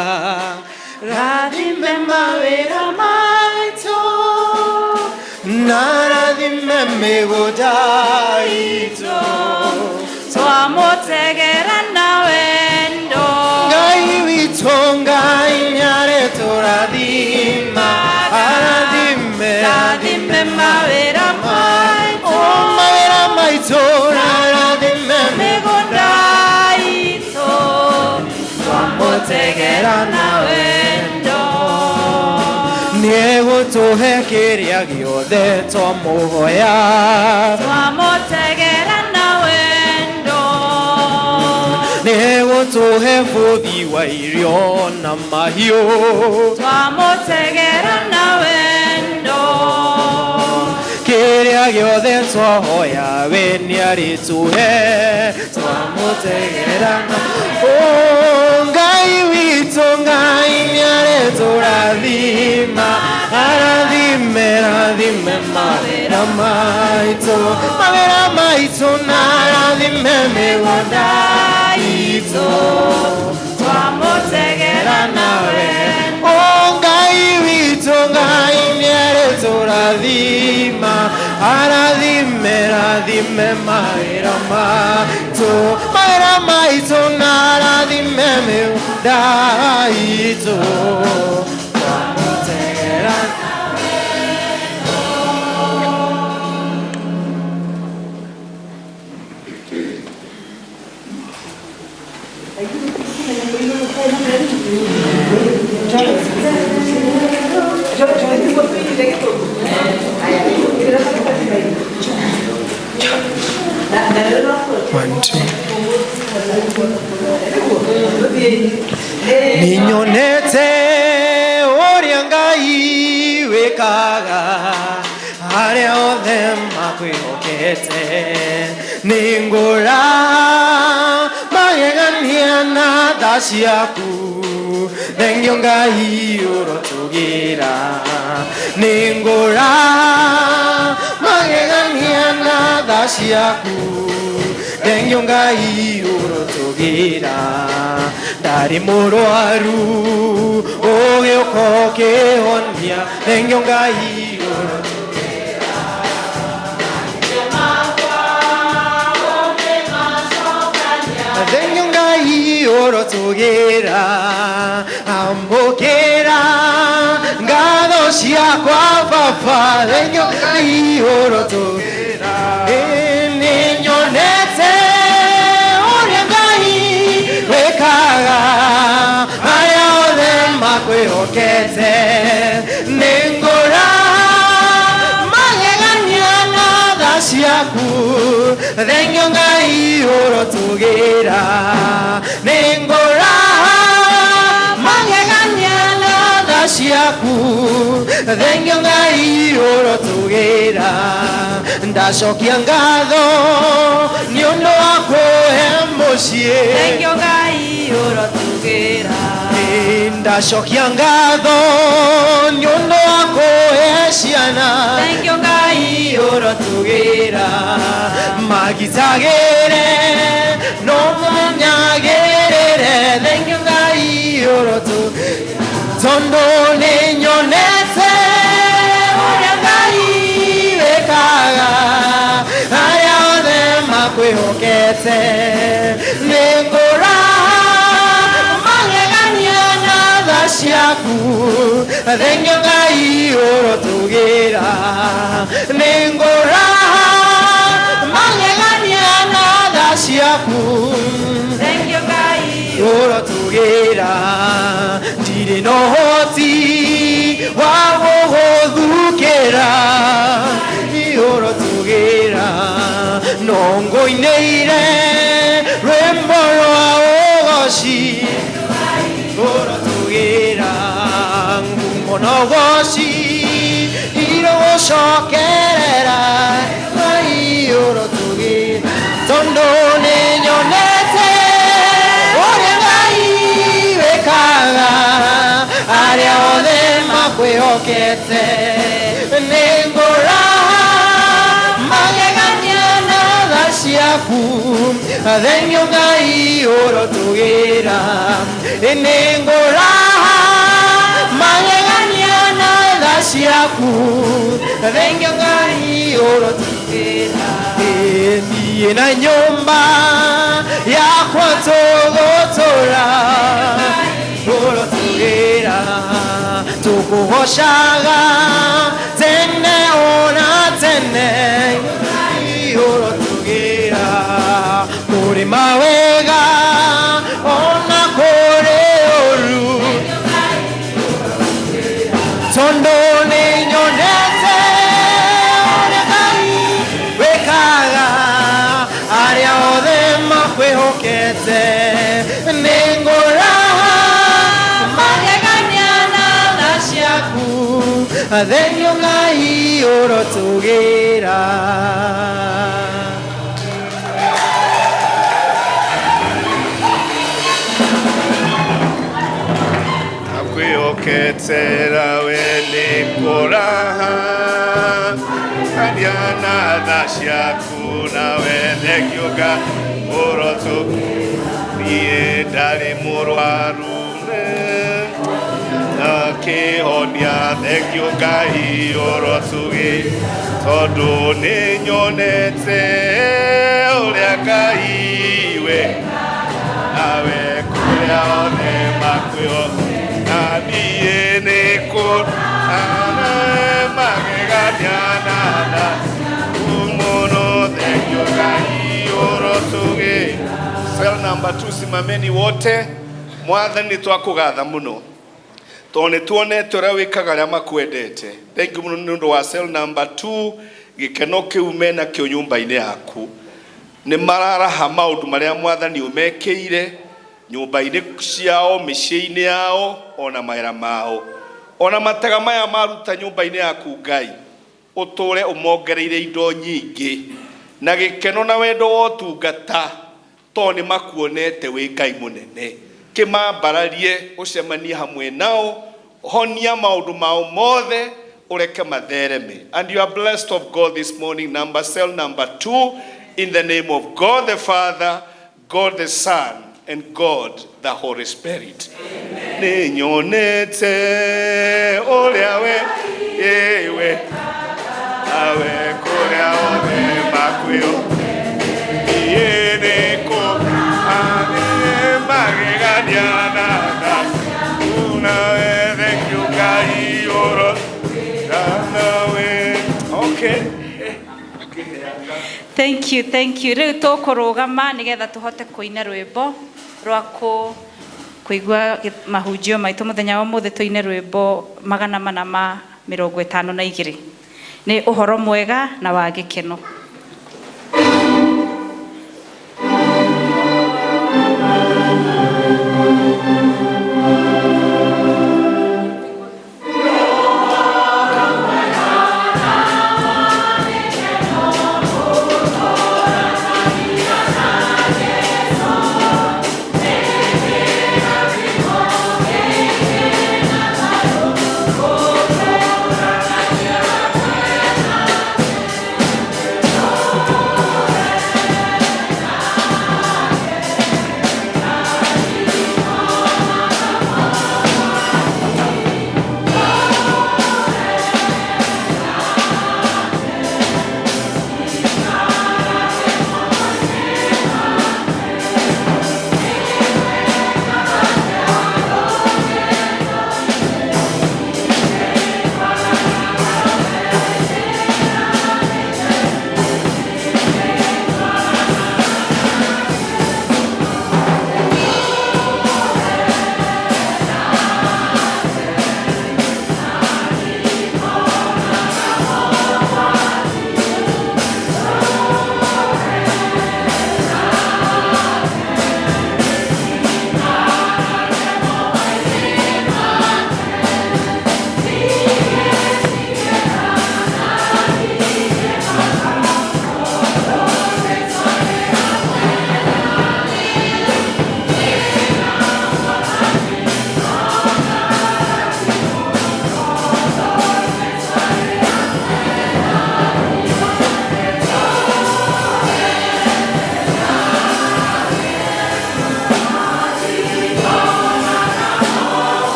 rathime mawĩra maitũ, na rathime mĩgũnda itũ. Twamũtegera na wendo. Nĩegũtũhe kĩrĩa gĩothe twamũhoya. Twamutegera na wendo. Nĩegũtũhe bũthi wa irio na mahiũ. Twamutegera na wendo. Kĩrĩa gĩothe twahoya we nĩarĩtũhe. Twamũtegera na Oh, Ngai witũ, Ngai nĩarĩtũrathima. Arathime, rathime mawĩra maitũ, mawĩra maitũ, na arathime mĩgũnda itũ. Twamutegera na wendo. Oh, Ngai witũ, Ngai nĩarĩtũrathima. Arathime, rathime mawĩra maitũ, mawĩra maitũ, na arathime mĩgũnda itũ. Twamũtegera. One, two. Ninyonete ũrĩa Ngai wĩkaga arĩa othe makwĩhokete. Nĩngũra magegania na tha ciaku, thengio Ngai ũrotũgĩra. Nĩngũra magegania na tha ciaku, thengio Ngai ũrotũgĩra. Ndarĩ mũrwaru ũgĩũka ũkĩhonia, thengio Ngai ũrotũgĩra. Thengio Ngai ũrotũgĩra. Amũkĩra ngatho ciakwa Baba, thengio Ngai ũrotũgĩra. Nĩnyonete ũrĩa Ngai wĩkaga arĩa othe makwĩhokete. Nĩngũra magegania na tha ciaku, thengio Ngai ũrotũgĩra. Nĩngũra magegania na tha ciaku, thengio Ngai ũrotũgĩra. Ndacokia ngatho nĩ ũndũ wa kũhe mũciĩ. Thengio Ngai ũrotũgĩra. Ndacokia ngatho nĩ ũndũ wa kũhe ciana. Thengio Ngai ũrotũgĩra. Magitagĩre no manyagĩrĩre, thengio Ngai ũrotũgĩra. Tondũ nĩnyonete ũrĩa Ngai wĩkaga arĩa othe makwĩhokete. Nĩngũra magegania na tha ciaku, thengio Ngai ũrotũgĩra. Nĩngũra magegania na tha ciaku, thengio Ngai ũrotũgĩra. Ndirĩ na ũhoti wa gũgũthukĩra, ũrotũgĩra. No ngũinĩire rwĩmbo rwa ũgoci, ũrotũgĩra. Ngumo na ũgoci irogũcokerera, Ngai ũrotũgĩra. Tondũ nĩnyonete ũrĩa Ngai wĩkaga arĩa othe makwĩhokete. Nĩngũra magegania na tha ciaku, thengio Ngai ũrotũgĩra. Nĩngũra magegania na tha ciaku, thengio Ngai ũrotũgĩra. Niĩ na nyũmba yakwa tũgũtũra, ũrotũgĩra. Tũkũgocaga tene ona tene, ũrotũgĩra. Kũrĩ mawega ona kũrĩ ũru, tondũ nĩnyonete Nĩnyonete nĩ ngũraha magegania na tha ciaku thengio Ngai ũrotũgĩra. Akwĩhoketera we nĩ kũraha aria na tha ciaku nawe thengio Ngai ũrotũ niĩ ndarĩ mũrwaru na kĩhonia thengio Ngai ũrotũgĩ tondũ nĩ nyonete ũrĩa Ngai we nawe kũrĩa othe makwĩho na niĩ nĩ kũraha magegania na tha mũno thengio Ngai ũrotũgĩ. Cell number 2, simameni wote. Mwathani twakũgatha mũno tondũ nĩ tuonete ũrĩa wĩkaga arĩa makwendete. Thank you mũno nĩ ũndũ wa cell number 2, gĩkeno kĩu menakĩo nyũmba-inĩ yaku. Nĩ mararaha maũndũ marĩa Mwathani ũmekĩire nyũmba-inĩ ciao, mĩciĩ-inĩ yao, ona mawĩra mao, ona matega maya maruta nyũmba-inĩ yaku Ngai, ũtũre ũmongereire indo nyingĩ na gĩkeno na wendo wa ũtungata, tondũ nĩ makuonete wĩ Ngai mũnene. Kĩmambararie ũcemanie hamwe nao, honia maũndũ mao mothe, ũreke mathereme. And you are blessed of God this morning. Number cell number 2, in the name of God the Father, God the Son, and God the Holy Spirit. Nĩ nyonete ũrĩa we ĩwe nawe kũrĩa othe makwĩho niĩ nĩ kũraha magegania na tha nawe thengio Ngai ũro nawe. Okay. Thank you, thank you. Rĩu tũkũrũgama nĩgetha tũhote kũina rwĩmbo rwa kũigua mahunjio maitũ mũthenya wa ũmũthĩ. Tũine rwĩmbo 452, nĩ ũhoro mwega na wa gĩkeno.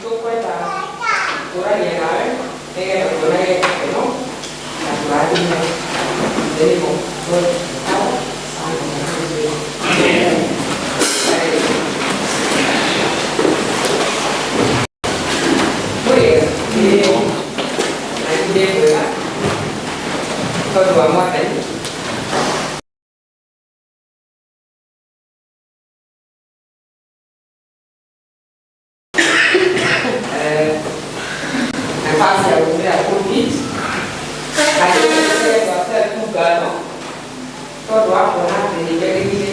Tũkwenda kũrania nawe nĩgetha tuonage gĩkeno na tũrathime. In the name of God the Father, Son, and the Holy Spirit. Amen. Mwĩga? Na ndĩ mwega tondũ Ũndũ wa Mwathani. Nafasi ya kutumia pulpit agĩtwakĩra ngatho tondũ wa kuona atĩ nĩ njagĩrĩire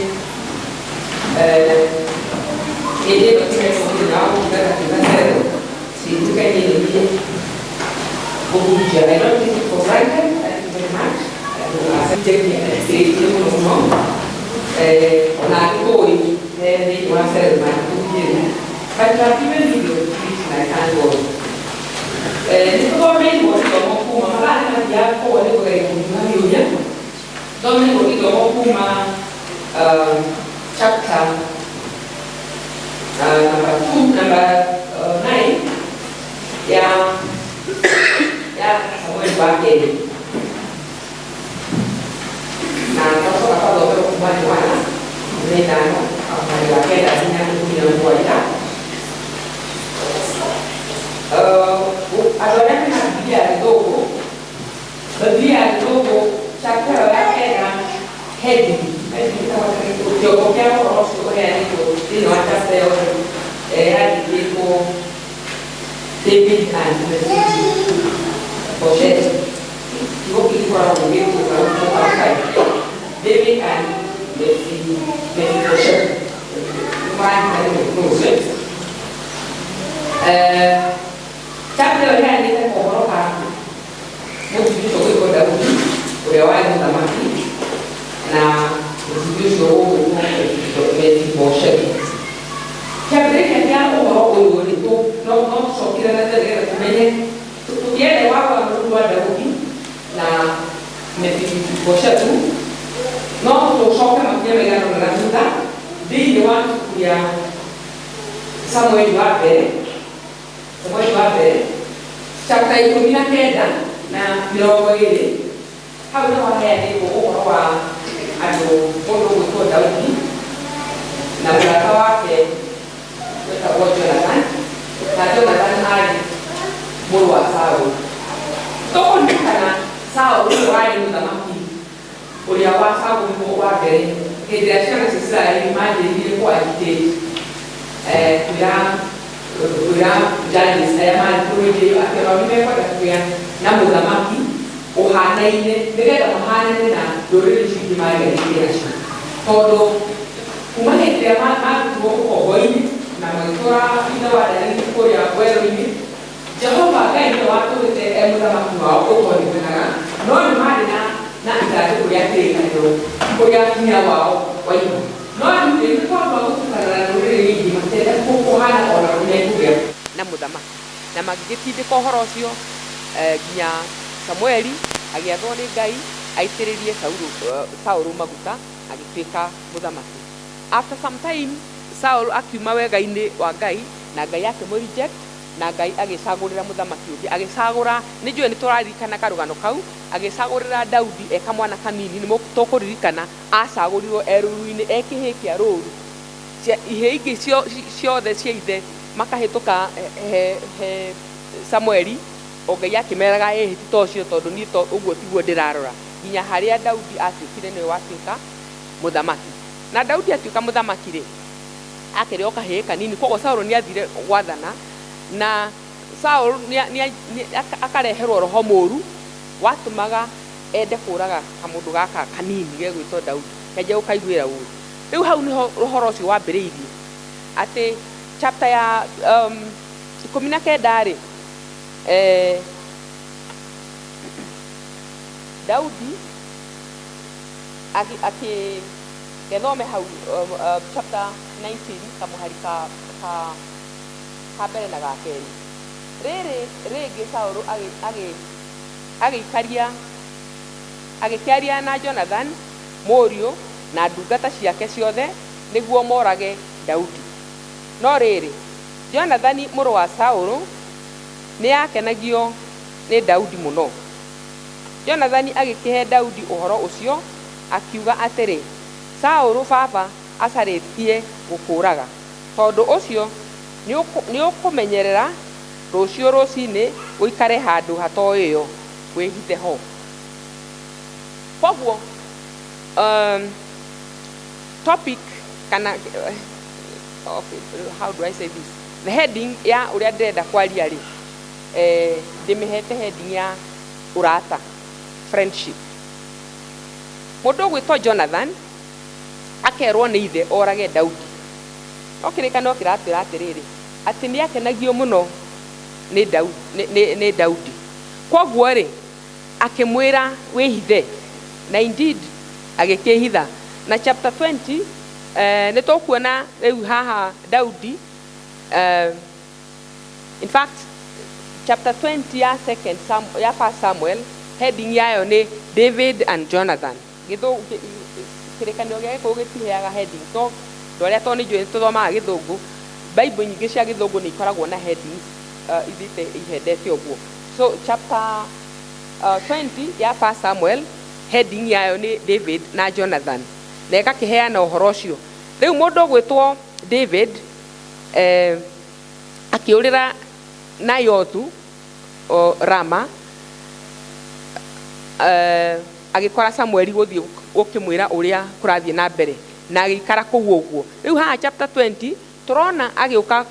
hĩndĩ ĩno tũretwo mũthenya wa gũtungata twĩna cell cituĩke niĩ nĩ niĩ kũhunjia. I don't take it for granted. Thank you very much. Njĩtie mũno mũno ona ngũĩ thĩinĩ wa cell mangĩkũhunjĩria, but you have given me the opportunity and I thank God. Nĩ tũthomeirwo gĩthomo kuma mathaa nĩ mathiaga, koguo nĩ kũgeria kũhiũhahiũhia. Thomeirwo gĩthomo kuma chapter number 2, number 9 ya Samueli wa kerĩ, na twacoka twathomerwo kuma Yohana 15 mũhari wa 9 nginya 17. Andũ arĩa mena Bibilia ya Gĩthũngũ, Bibilia ya Gĩthũngũ, chapter ĩyo ya 9, heading kĩongo kĩa ũhoro ũcio ũheanĩtwo thĩinĩ wa chapter ĩyo yandĩkĩtwo "David and Mephibosheth". Kiugo kĩu gĩkoragwo gĩgĩtũka outside, David and Mephibosheth. Nĩmaranyita nĩ ũcio. Chapter ĩyo ĩheanĩte kohoro ka mũtumia ũcio gwĩtwo Daudi ũrĩa warĩ mũthamaki na mũtumia ũcio ũgwĩtwo Mephibosheth. Kĩambĩrĩria kĩa ũhoro ũyũ rĩ, no tũcokire na nĩgetha tũmenye tũkĩelewa rũgano rũu rwa Daudi na Mefiboshethu, no tũcoke makinya maigana ũna na thutha thĩinĩ wa ibuku rĩa Samueli wa mbere, Samueli wa mbere chapter 19 na 20. Hau nĩho haheanĩtwo ũhoro wa andũ, mũndũ ũgwĩtwo Daudi na mũrata wake wetagwo Jonathan, na Jonathan arĩ mũrũ wa Saũlũ. Tũkũririkana Saũlũ nĩwe warĩ mũthamaki ũrĩa wacagũrirwo wa mbere hĩndĩ ĩrĩa ciana cia Isiraeli manjĩrĩirie kũ agitate kwĩra judges arĩa marĩ bũrũri ĩyo atĩ onao nĩ mekwenda kũgĩa na mũthamaki ũhanaine nĩgetha mahanane na ndũrĩrĩ icio ingĩ mariganĩtie nacio, tondũ kuma hĩndĩ ĩrĩa marutirwo ũkombo-inĩ na magĩtwara ithe wa Daudi kũrĩa werũ-inĩ, Jehova Ngai nĩwe watũrĩte e mũthamaki wao ũtonekanaga, no nĩ marĩ na ithandũkũ rĩa kĩrĩkanĩro kũrĩa hinya wao waima. No rĩu rĩ, nĩ tondũ wa gũtukana na ndũrĩrĩ ingĩ, matienda kũhana ona nĩ mekũgĩa na mũthamaki, na magĩgĩtindĩka ũhoro ũcio nginya Samueli agĩathwo nĩ Ngai aitĩrĩrie Saulu maguta agĩtuĩka mũthamaki. After some time Saul akiuma wega-inĩ wa Ngai na Ngai akĩmũ reject, na Ngai agĩcagũrĩra mũthamaki ũngĩ, agĩcagũra, nĩ njũĩ nĩ tũraririkana karũgano kau, agĩcagũrĩra Daudi e kamwana kanini. Nĩ tũkũririkana acagũrirwo e rũru-inĩ, e kĩhĩĩ kĩa rũru. Ihĩĩ ingĩ ciothe cia ithe makahĩtũka he Samueli, o Ngai akĩmeraga, "Ĩhĩ, ti ta ũcio, tondũ niĩ to ũguo tiguo ndĩrarora," nginya harĩa Daudi atuĩkire nĩwe watuĩka mũthamaki. Na Daudi atuĩka mũthamaki rĩ, akĩrĩ o kahĩĩ kanini. Koguo Saũlũ nĩ athire gwathana, na Saũlũ akareherwo roho mũru watũmaga ende kũraga kamũndũ gaka kanini gegwĩtwo Daudi, kenje gũkaiguĩra ũru. Rĩu hau nĩho ũhoro ũcio wambĩrĩirie, atĩ chapter ya 19 rĩ, Daudi akĩ gethome hau chapter 19 kamũhari ka mbere na ga kerĩ. Rĩrĩ rĩngĩ Saũlũ agĩikaria agĩkĩaria na Jonathan mũriũ na ndungata ciake ciothe nĩguo morage Daudi. No rĩrĩ, Jonathani mũrũ wa Saũlũ nĩ akenagio nĩ Daudi mũno. Jonathani agĩkĩhe Daudi ũhoro ũcio, akiuga atĩrĩ, "Saũlũ baba acarĩtie gũkũũraga. Tondũ ũcio nĩ ũkũmenyerera rũciũ rũcinĩ ũikare handũ hatoĩo, wĩhithe ho." Koguo topic kana okay, how do I say this, the heading ya ũrĩa ndĩrenda kwaria rĩ, ndĩmĩhete heading ya ũrata, friendship. Mũndũ ũgwĩtwo Jonathan akerwo nĩ ithe orage Daudi, no kĩrĩkanĩro kĩratwĩra atĩrĩrĩ, atĩ nĩ akenagio mũno nĩ Daudi, nĩ Daudi. Koguo rĩ, akĩmwĩra wĩhithe, na indeed agĩkĩhitha. Na chapter 20 nĩ tũkuona rĩu haha Daudi, in fact chapter 20 ya second Sam, ya first Samuel, heading yayo nĩ David and Jonathan. Gĩthũngũ, kĩrĩkanĩro gĩa Gĩkũyũ gĩtiheaga heading, to andũ arĩa to nĩ njũĩ tũthomaga gĩthũngũ, Bible nyingĩ cia gĩthũngũ nĩ ikoragwo na headings ithiĩte ihendete ũguo. So chapter 20 ya first Samuel, heading yayo nĩ David na Jonathan, na ĩgakĩheana ũhoro ũcio. Rĩu mũndũ ũgwĩtwo David akĩũrĩra Nayothu o Rama, agĩkora Samueli gũthiĩ gũkĩmwĩra ũrĩa kũrathiĩ na mbere, na agĩikara kũu ũguo. Rĩu haha chapter 20 tũrona agĩũka,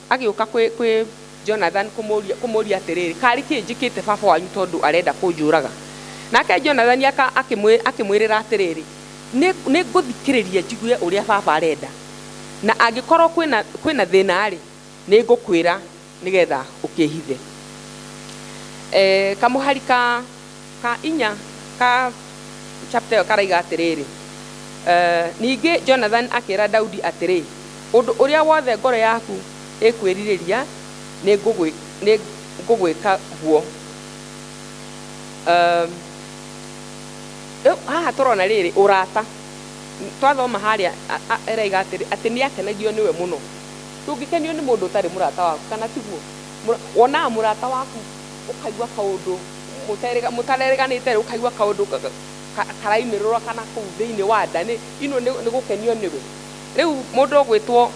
agĩũka kwĩ Jonathan kũmũria atĩrĩrĩ, karĩ kĩ njĩkĩte baba wanyu tondũ arenda kũnjũraga? Nake Jonathan akĩmwĩrĩra atĩrĩrĩ, nĩ ngũthikĩrĩria njigue ũrĩa baba arenda, na angĩkorwo kwĩna thĩna rĩ, nĩ ngũkwĩra nĩgetha ũkĩhithe. Kamũhari ka inya ka chapter ĩyo karaiga atĩrĩrĩ, ningĩ Jonathan akĩra Daudi atĩrĩ, ũndũ ũrĩa wothe ngoro yaku ĩkwĩrirĩria nĩ ngũgwĩka guo. Rĩu haha tũrona rĩrĩ ũrata, twathoma harĩa ĩraiga atĩrĩ, atĩ nĩ akenagio nĩwe mũno. Ndũngĩkenio nĩ mũndũ ũtarĩ mũrata waku, kana tiguo? Wonaga mũrata waku ũkaigua kaũndũ mũtarerĩganĩte, ũkaigua kaũndũ karaimĩrũra kana kũu thĩinĩ wa nda, nĩ ino nĩ gũkenio nĩwe. Rĩu mũndũ ũgwĩtwo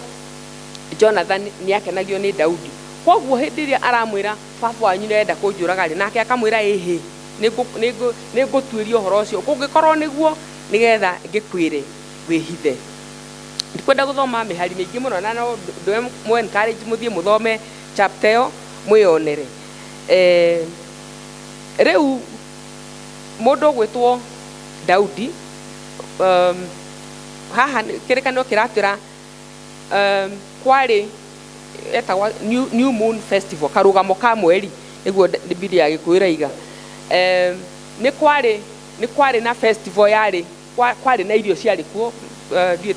Jonathan nĩ akenagio nĩ Daudi. Koguo hĩndĩ ĩrĩa aramwĩra baba wanyu nĩarenda kũnjũraga rĩ, nake akamwĩra ĩhĩ, nĩ ngũtuĩria ũhoro ũcio, kũngĩkorwo nĩguo nĩgetha ngĩkwĩre wĩhithe. Ndikwenda gũthoma mĩhari mĩingĩ mũno, na no ndwe encourage mũthiĩ mũthome chapter ĩyo mwĩyonere. Rĩu mũndũ ũgwĩtwo Daudi, haha kĩrĩkanĩro kĩratwĩra, kwarĩ etagwo New Moon Festival, karũgamo ka mweri nĩguo Bibilia ya Gĩkũyũ ĩraiga. Nĩ kwarĩ na festival yarĩ, kwarĩ na irio ciarĩ kuo, ndiũĩ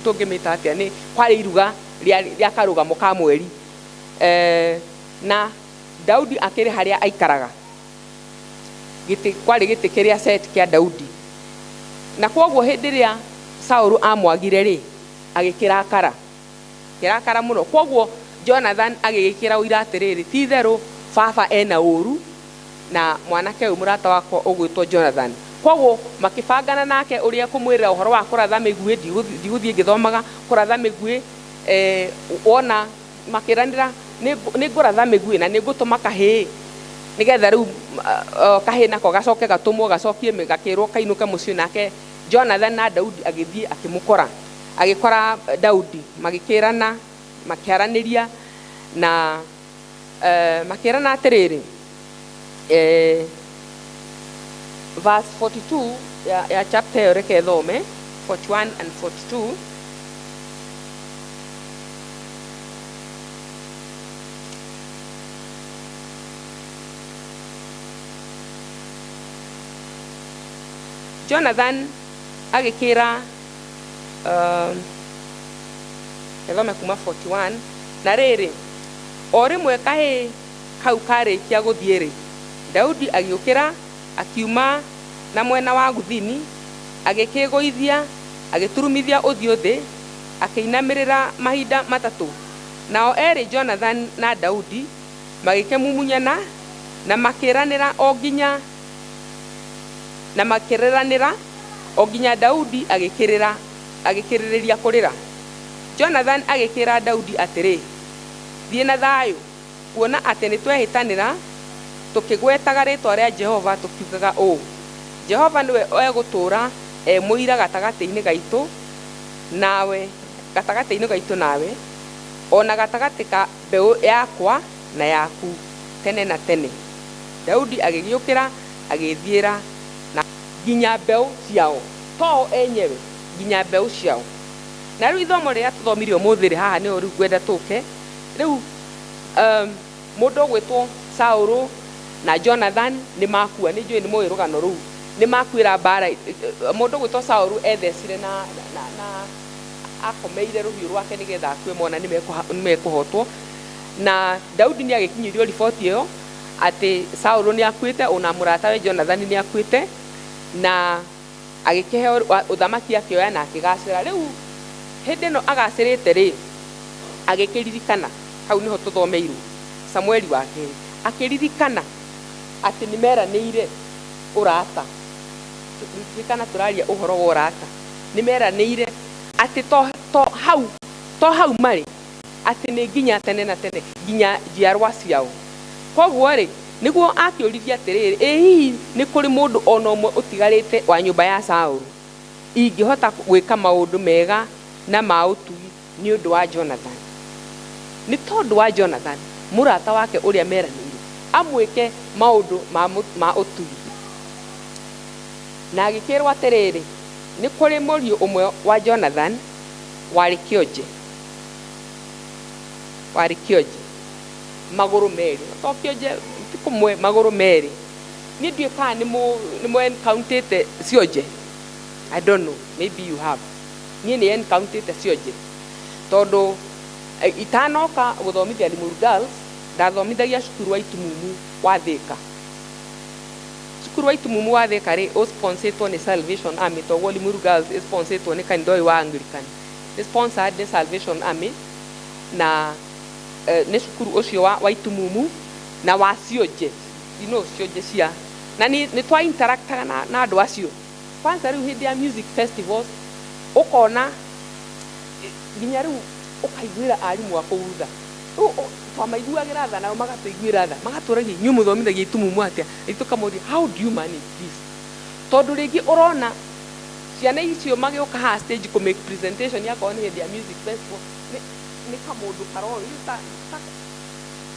tũngĩmĩta atĩa, nĩ kwarĩ iruga rĩa karũgamo ka mweri. Na Daudi akĩrĩ harĩa aikaraga, gĩtĩ, kwarĩ gĩtĩ kĩrĩa set kĩa Daudi. Na kwoguo hĩndĩ ĩrĩa Saũlũ amwagire rĩ, agĩkĩrakara, kĩrakara mũno. Kwoguo Jonathan agĩgĩkĩra ũira atĩrĩrĩ, ti itherũ baba ena ũru na mwanake ũyũ mũrata wakwa ũgwĩtwo Jonathan. Kwoguo makĩbangana nake ũrĩa kũmwĩrĩra ũhoro wa kũratha mĩguĩ, ndigũthiĩ ngĩthomaga kũratha mĩguĩ, wona makĩranĩra nĩ ngũratha mĩguĩ na nĩ ngũtũma kahĩĩ, nĩgetha rĩu kahĩĩ nako gacoke gatũmwo gacokie gakĩrwo kainũke mũciĩ. Nake Jonathan na Daudi agĩthiĩ akĩmũkora, agĩkora Daudi, magĩkĩrana, makĩaranĩria na makĩrana atĩrĩrĩ, verse 42 ya chapter ĩyo, reke thome 41 and 42. Jonathan agĩkĩra, gĩthome kuma 41, na rĩrĩ, o rĩmwe kahĩĩ kau karĩkia gũthiĩ rĩ, Daudi agĩũkĩra akiuma na mwena wa guthini, agĩkĩgũithia, agĩturumithia ũthiũ thĩ, akĩinamĩrĩra mahinda matatũ. Nao erĩ Jonathan na Daudi magĩkĩmumunyana na makĩranĩra o nginya na makĩrĩranĩra o nginya Daudi agĩkĩrĩra, agĩkĩrĩrĩria kũrĩra. Jonathan agĩkĩra Daudi atĩrĩ, thiĩ na thayũ, kuona atĩ nĩtwehĩtanĩra tũkĩgwetaga rĩtwa rĩa Jehova tũkiugaga ũũ, Jehova nĩwe egũtũũra e mũira gatagatĩ-inĩ gaitũ nawe, gatagatĩ-inĩ gaitũ nawe, o na gatagatĩ ka mbeũ yakwa na yaku tene na tene. Daudi agĩgĩũkĩra agĩĩthiĩra na nginya mbeũ ciao, to o enyewe, nginya mbeũ ciao. Na rĩu ithomo rĩrĩa tũthomire ũmũthĩ rĩ, haha nĩho rĩu ngwenda tũke. Rĩu um, mũndũ ũgwĩtwo Saũlũ na Jonathan nĩ makua, nĩ njũĩ nĩ mũĩ rũgano rũu, nĩ makuĩra mbara. Mũndũ ũgwĩtwo Saũlũ ethecire na, na, na akomeire rũhiũ rwake nĩgetha akue mona nĩ mekũhotwo. Na Daudi nĩ agĩkinyĩrio riboti ĩyo atĩ Saũlũ nĩ akuĩte ona mũratawe Jonathan nĩ akuĩte, na agĩkĩheo ũthamaki akĩoya na akĩgacĩra. Rĩu hĩndĩ ĩno agacĩrĩte rĩ, agĩkĩririkana, hau nĩho tũthomeirwo Samueli wa kerĩ, akĩririkana atĩ nĩ meranĩire ũrata. Ririkana tũraria ũhoro wa ũrata. Nĩ meranĩire atĩ to, to hau, to hau marĩ, atĩ nĩ nginya tene na tene, nginya njiarwa ciao. Koguo rĩ, nĩguo akĩũririe atĩrĩrĩ, ĩ hihi nĩ kũrĩ mũndũ o na ũmwe ũtigarĩte wa nyũmba ya Saũlũ ingĩhota gwĩka maũndũ mega na ma ũtugi nĩ ũndũ wa Jonathani? Nĩ tondũ wa Jonathani, mũrata wake ũrĩa meranĩire amwĩke maũndũ ma ũtugi. Na agĩkĩĩrwo atĩrĩrĩ, Nĩ kũrĩ mũriũ ũmwe wa Jonathani warĩ kĩonje, warĩ kĩonje magũrũ merĩ, to kĩonje ti kũmwe, magũrũ merĩ. Niĩ ndiũĩ kana nĩ mũ encounter cionje, I don't know, maybe you have. Niĩ nĩ encounter cionje tondũ itanoka gũthomithia Limuru Girls, ndathomithagia cukuru wa Itumumu wa Thika. Cukuru wa Itumumu wa Thika rĩ, ũ-sponsor-ĩtwo nĩ Salvation Army, toguo Limuru Girls ĩ-sponsor-ĩtwo nĩ kanitha ũyũ wa Anglican. Nĩ sponsored nĩ Salvation Army na nĩ cukuru ũcio wa Itumumu na wa cionje, you know cionje cia, na nĩ twa interact-aga na andũ acio. Kwanza rĩu hĩndĩ ya music festivals, ũkona nginya rĩu ũkaiguĩra arimũ a kũu tha. Rĩu twamaiguagĩra tha nao magatũiguĩra tha, magatũragia inyuĩ mũthomithagia itumumu atĩa? Na ithuĩ tũkamoria how do you manage this? Tondũ rĩngĩ ũrona ciana icio magĩũka haha stage kũ make presentation akorwo nĩ hĩndĩ ya music festival, nĩ kamũndũ karoywo ta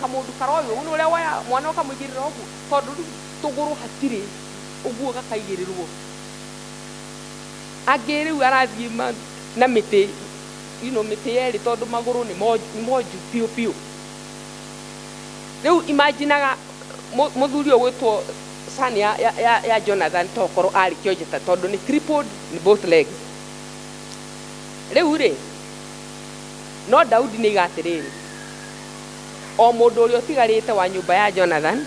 kamũndũ karoywo ũguo, nĩ ũrĩa woya mwana ũkamũigĩrĩra ũguo, tondũ rĩu tũgũrũ hatirĩ ũguo gakaigĩrĩrwo. Angĩ rĩu arathiĩ na mĩtĩ, you know, mĩtĩ yerĩ tondũ magũrũ nĩ monju biũ biũ. Rĩu imaginaga mũthuri ũyũ ũgwĩtwo son ya Jonathan tokorwo arĩ kĩonje tondũ nĩ crippled in both legs. Rĩu rĩ, no Daudi nĩ aiga atĩrĩrĩ, o mũndũ ũrĩa ũtigarĩte wa nyũmba ya Jonathan,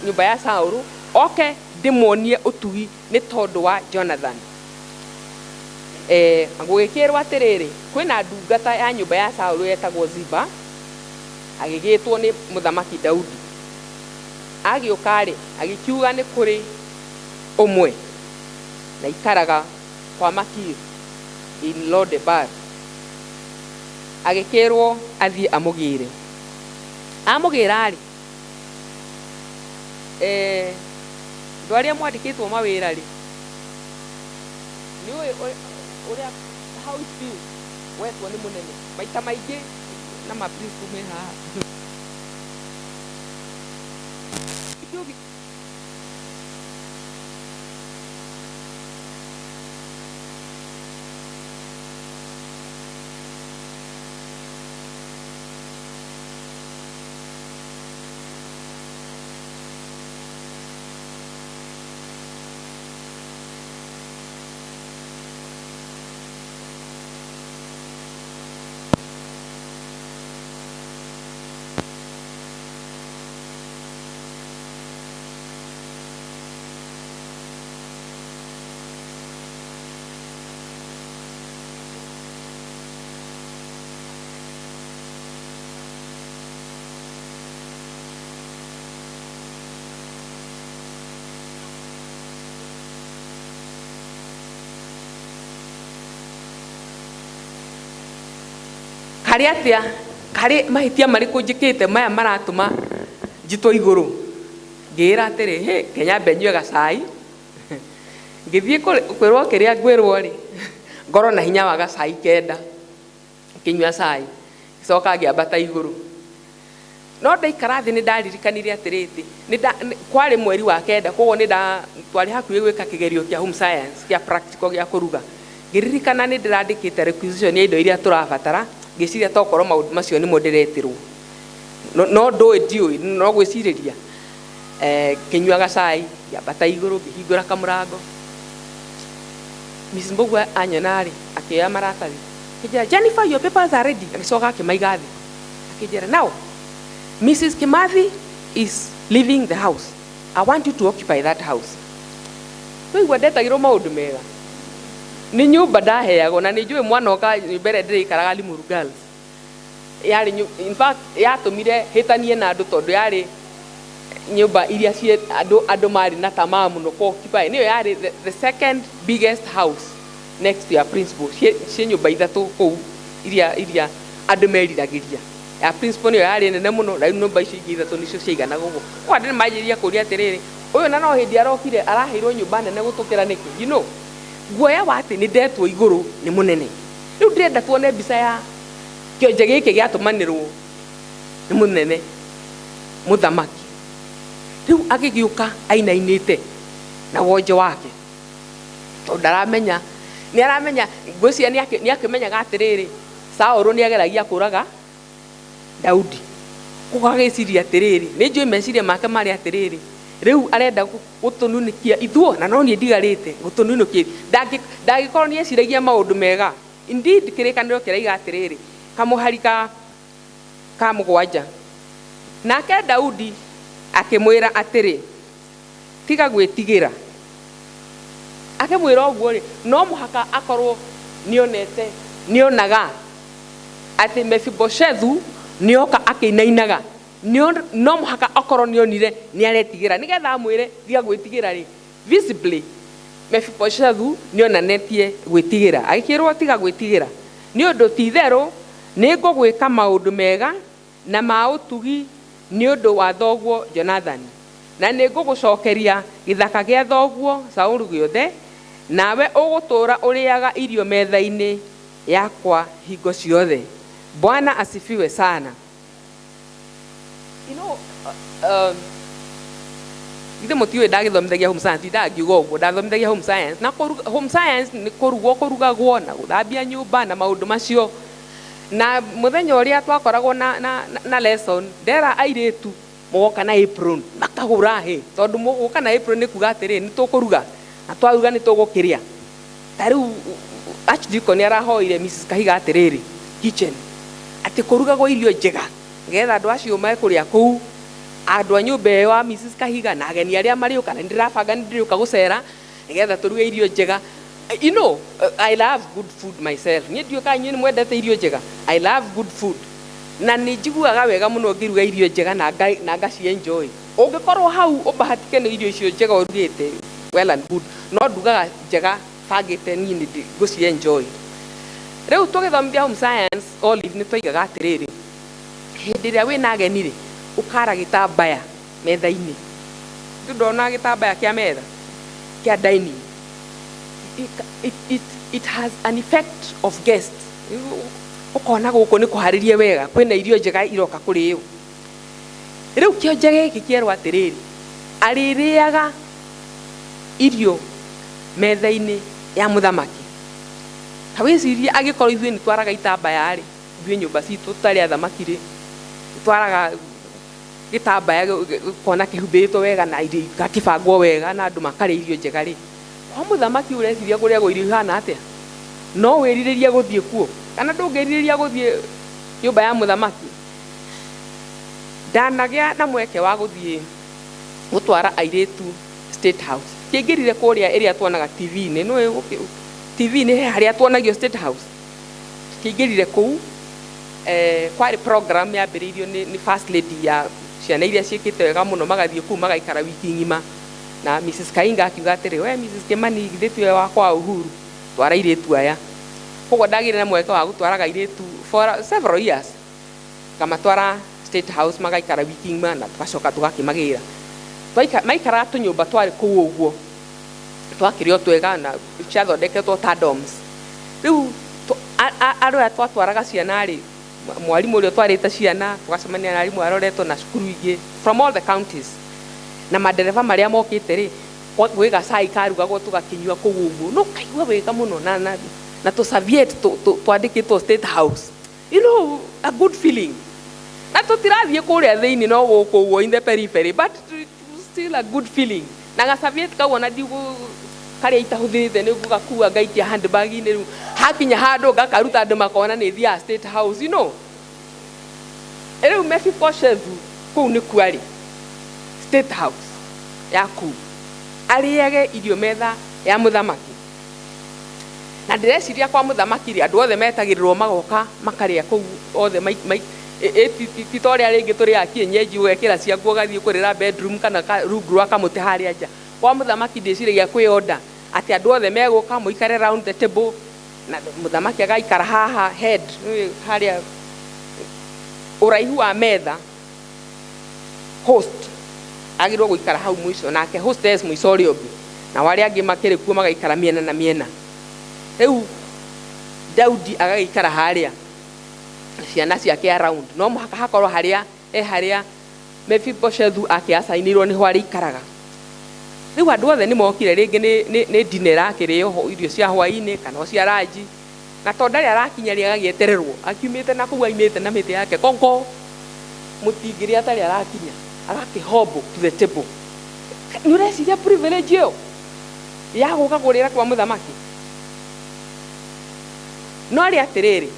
nyũmba ya Saũlũ, oke ndĩmuonie ũtugi nĩ tondũ wa Jonathan. Gũgĩkĩĩrwo atĩrĩrĩ, kwĩ na ndungata ya nyũmba ya Saũlũ yetagwo Ziba, agĩgĩĩtwo nĩ mũthamaki Daudi. Agĩũka-rĩ, agĩkiuga nĩ kũrĩ ũmwe na ikaraga kwa Makir in Lo-debar. Agĩkĩĩrwo athiĩ amũgĩre. Amũgĩra-rĩ, andũ arĩa mwandĩkĩtwo mawĩra-rĩ, nĩ ũĩ ũrĩa how it feels wetwo nĩ mũnene maita maingĩ na ma principal me haha. Karĩ atĩa, karĩ mahĩtia marĩkũ njĩkĩte maya maratũma njitwo igũrũ? Ngĩĩra atĩrĩ, hĩ, ke nyambe nyue gacai. Ngĩthiĩ kwĩrwo kĩrĩa ngwĩrwo rĩ, ngorwo na hinya wa gacai 9, ngĩnyua cai, ngĩcoka ngĩambata igũrũ. No ndaikara thĩ nĩ ndaririkanire atĩrĩrĩ, kwarĩ mweri wa 9, koguo nĩ twarĩ hakuhĩ gwĩka kĩgerio kĩa home science kĩa practical gĩa kũruga. Ngĩririkana nĩ ndĩrandĩkĩte requisition ya indo iria tũrabatara, ngĩciria tokorwo maũndũ macio nĩmo ndĩretirwo. No ndũĩ ndiũĩ, no gwĩcirĩria. Ngĩnyua gacai, ngĩambata igũrũ, ngĩhingũra kamũrango. Mrs. Mbugua anyona rĩ, akĩoya maratathi. Akĩnjĩra, "Jennifer, your papers are ready." Agĩcoka akĩmaiga thĩ. Akĩnjĩra, "Now, Mrs. Kimathi is leaving the house. I want you to occupy that house." Twaigua ndetagĩrwo maũndũ mega. Nĩ nyũmba ndaheagwo na nĩ njũĩ mwana oka nyũmba ĩrĩa ndĩraikaraga Limuru Girls. Yarĩ in fact yatũmire hĩtanie na andũ tondũ yarĩ nyũmba iria ciĩ andũ marĩ na tamaa mũno kũ occupy. Nĩyo yarĩ the second biggest house next to ya principal. Ciĩ nyũmba 3 kũu iria andũ meriragĩria. Ya principal nĩyo yarĩ nene mũno, na rĩu nyũmba icio ingĩ 3 nĩcio ciaiganaga ũguo. Kwa andũ nĩmanjĩrĩria kũũria atĩrĩrĩ, ũyũ na no hĩndĩ arokire araheirwo nyũmba nene gũtũkĩra nĩkĩ? You know, guoya wa atĩ nĩ ndetwo igũrũ nĩ mũnene. Rĩu ndĩrenda tuone mbica ya kĩonje gĩkĩ gĩatũmanĩrwo nĩ mũnene mũthamaki. Rĩu agĩgĩũka ainainĩte na wonje wake, tondũ ndaramenya, nĩ aramenya, ngwĩciria nĩ akĩmenyaga atĩrĩrĩ, Saũlũ nĩ ageragia kũraga Daudi. Koguo agĩciria atĩrĩrĩ, nĩ njũĩ meciria make marĩ atĩrĩrĩ, rĩu arenda gũtũnunĩkia ithuo, na no niĩ ndigarĩte gũtũnunĩkia. Ndangĩkorwo nĩ eciragia maũndũ mega. Indeed, kĩrĩkanĩro kĩraiga atĩrĩrĩ, kamũhari ka 7. Nake Daudi akĩmwĩra atĩrĩ, tiga gwĩtigĩra. Akĩmwĩra ũguo rĩ, no mũhaka akorwo nĩonete, nĩonaga atĩ Mefiboshethu nĩoka akĩinainaga. No mũhaka akorwo nĩonire nĩaretigĩra. Nĩgetha amwĩre tiga gwĩtigĩra rĩ, visibly Mefiboshethu nĩonanetie gwĩtigĩra. Agĩkĩrwo tiga gwĩtigĩra, nĩ ũndũ ti-itherũ nĩngũgwĩka maũndũ mega na ma ũtugi nĩ ũndũ wa thoguo Jonathani, na nĩngũgũcokeria gĩthaka gĩa thoguo Saũlũ gĩothe, nawe ũgũtũũra ũrĩaga irio metha-inĩ yakwa hingo ciothe. Bwana asifiwe sana. You know, ithe mũtiũĩ ndagĩthomithagia home science, ndangiuga ũguo, ndathomithagia home science. Na home science nĩ kũrugwo kũrugagwo na gũthambia nyũmba na maũndũ macio. Na mũthenya ũrĩa twakoragwo na lesson, ndera airĩtu mũgoka na apron, makagũra hĩ, tondũ mũgoka na apron nĩ kuga atĩrĩ, nĩ tũkũruga, na twaruga nĩ tũgũkĩrĩa. Ta rĩu Archdeacon nĩ arahoire Mrs. Kahiga atĩrĩrĩ, kitchen, atĩ kũrugagwo irio njega, nĩgetha andũ acio mekũrĩa kũu, andũ a nyũmba ĩyo ya Mrs. Kahiga na ageni arĩa marĩũka, na nĩndĩrabanga nĩndĩrĩũka gũcera, nĩgetha tũruge irio njega. You know, I love good food myself. Niĩ ndiũĩ kana inyuĩ nĩmwendete irio njega. I love good food. Na nĩ njiguaga wega mũno ngĩruga irio njega na ngaci enjoy. Ũngĩkorwo hau ũbahatike nĩ irio icio njega ũrugĩte, well and good. No ndugaga njega bangĩte niĩ nĩ ngũci enjoy. Rĩu tũgĩthomithia home science, Olive, nĩ twaigaga atĩrĩrĩ, hĩndĩ ĩrĩa wĩna ageni rĩ, ũkara gĩtambaya metha-inĩ. Ndũndona gĩtambaya kĩa metha, kĩa dining. It has an effect of guests. Ũkona gũkũ nĩ kũharĩrie wega, kwĩna irio njega iroka kũrĩo. Rĩu kĩonje gĩkĩ kĩerwo atĩrĩrĩ, arĩrĩaga irio metha-inĩ ya mũthamaki. Ta wĩcirie angĩkorwo ithuĩ nĩ twaraga itambaya rĩ, ithuĩ nyũmba citũ tũtarĩ athamaki rĩ, twaraga gĩtambaya ũkona kĩhumbĩrĩtwo wega na irio igakĩbangwo wega na andũ makarĩa irio njega rĩ, kwa mũthamaki ũreciria kũrĩagwo irio ihana atĩa? No wĩrirĩrie gũthiĩ kuo kana ndũngĩrirĩria gũthiĩ nyũmba ya mũthamaki? Ndanagĩa na mweke wa gũthiĩ gũtwara airĩtu State House. Kĩingĩrire kũrĩa ĩrĩa tuonaga TV-inĩ, nĩũĩ TV-inĩ he harĩa tuonagio State House. Kĩingĩrire kũu, kwarĩ program yambĩrĩirio nĩ First Lady ya ciana iria ciĩkĩte wega mũno, magathiĩ kũu magaikara wiki ng'ima. Na Mrs. Kainga akiuga atĩrĩ, we Mrs. Kimani, githĩ tiwe wakwa wa Uhuru, twara airĩtu aya. Koguo ndagĩire na mweke wa gũtwaraga airĩtu for several years. Ngamatwara State House magaikara wiki ng'ima na tugacoka tũgakĩmagĩra. Maikaraga tũnyũmba twarĩ kũu ũguo. Twakĩrĩ o twega na ciathondeketwo ta dorms. Rĩu andũ aya twatwaraga ciana rĩ, mwarimũ ũrĩa ũtwarĩte ciana, tũgacemania na arimũ aroretwo na cukuru ingĩ from all the counties, na madereba marĩa mokĩte rĩ, gwĩ gacai karugagwo tũgakĩnyua kũu ũguo, no kaigua wega mũno na tũ-serviette twandĩkĩtwo State House, a good feeling. Na tũtirathiĩ kũrĩa thĩinĩ, no gũkũ ũguo in the periphery, but still a good feeling. Na ga-serviette kau ona ndiugũ karĩa itahũthĩrĩte, nĩ ngũgakua ngaikia handbag-inĩ. Rĩu hakinya handũ ngakaruta, andũ makona nĩ thiaga State House. Rĩu Mefiboshethu kũu nĩ kwarĩ State House ya kũu, arĩage irio metha ya mũthamaki. Na ndĩreciria kwa mũthamaki rĩ, andũ othe metagĩrĩrwo magoka makarĩa kũu othe. Ti ta ũrĩa rĩngĩ tũrĩaga kienyeji, ũgekĩra ciaku ũgathiĩ kũrĩra bedroom kana rungu rwa kamũtĩ harĩa nja. Kwa mũthamaki ndĩciragia kwĩ order atĩ andũ othe megũka mũikare round the table, na mũthamaki agaikara haha head harĩa ũraihu wa metha. Host agĩrĩirwo gũikara hau mũico, nake hostess mũico ũrĩa ũngĩ, nao arĩa angĩ makĩrĩ kuo magaikara mĩena na mĩena. Rĩu Daudi agagĩikara harĩa, ciana ciake around. No mũhaka hakorwo harĩa e harĩa Mefiboshethu akĩacainĩirwo nĩho arĩikaraga. Rĩu andũ othe nĩ mokire, rĩngĩ nĩ dinner akĩrĩo irio cia hwaĩ-inĩ kana o cia ranji, na tondũ ndarĩ arakinya rĩ, agagĩetererwo akiumĩte na kũu aimĩte na mĩtĩ yake konko, mũtingĩrĩa atarĩ arakinya. Agakĩhombo to the table. Nĩ ũreciria privilege ĩyo ya gũka kũrĩra kwa mũthamaki? No rĩ, atĩrĩrĩ,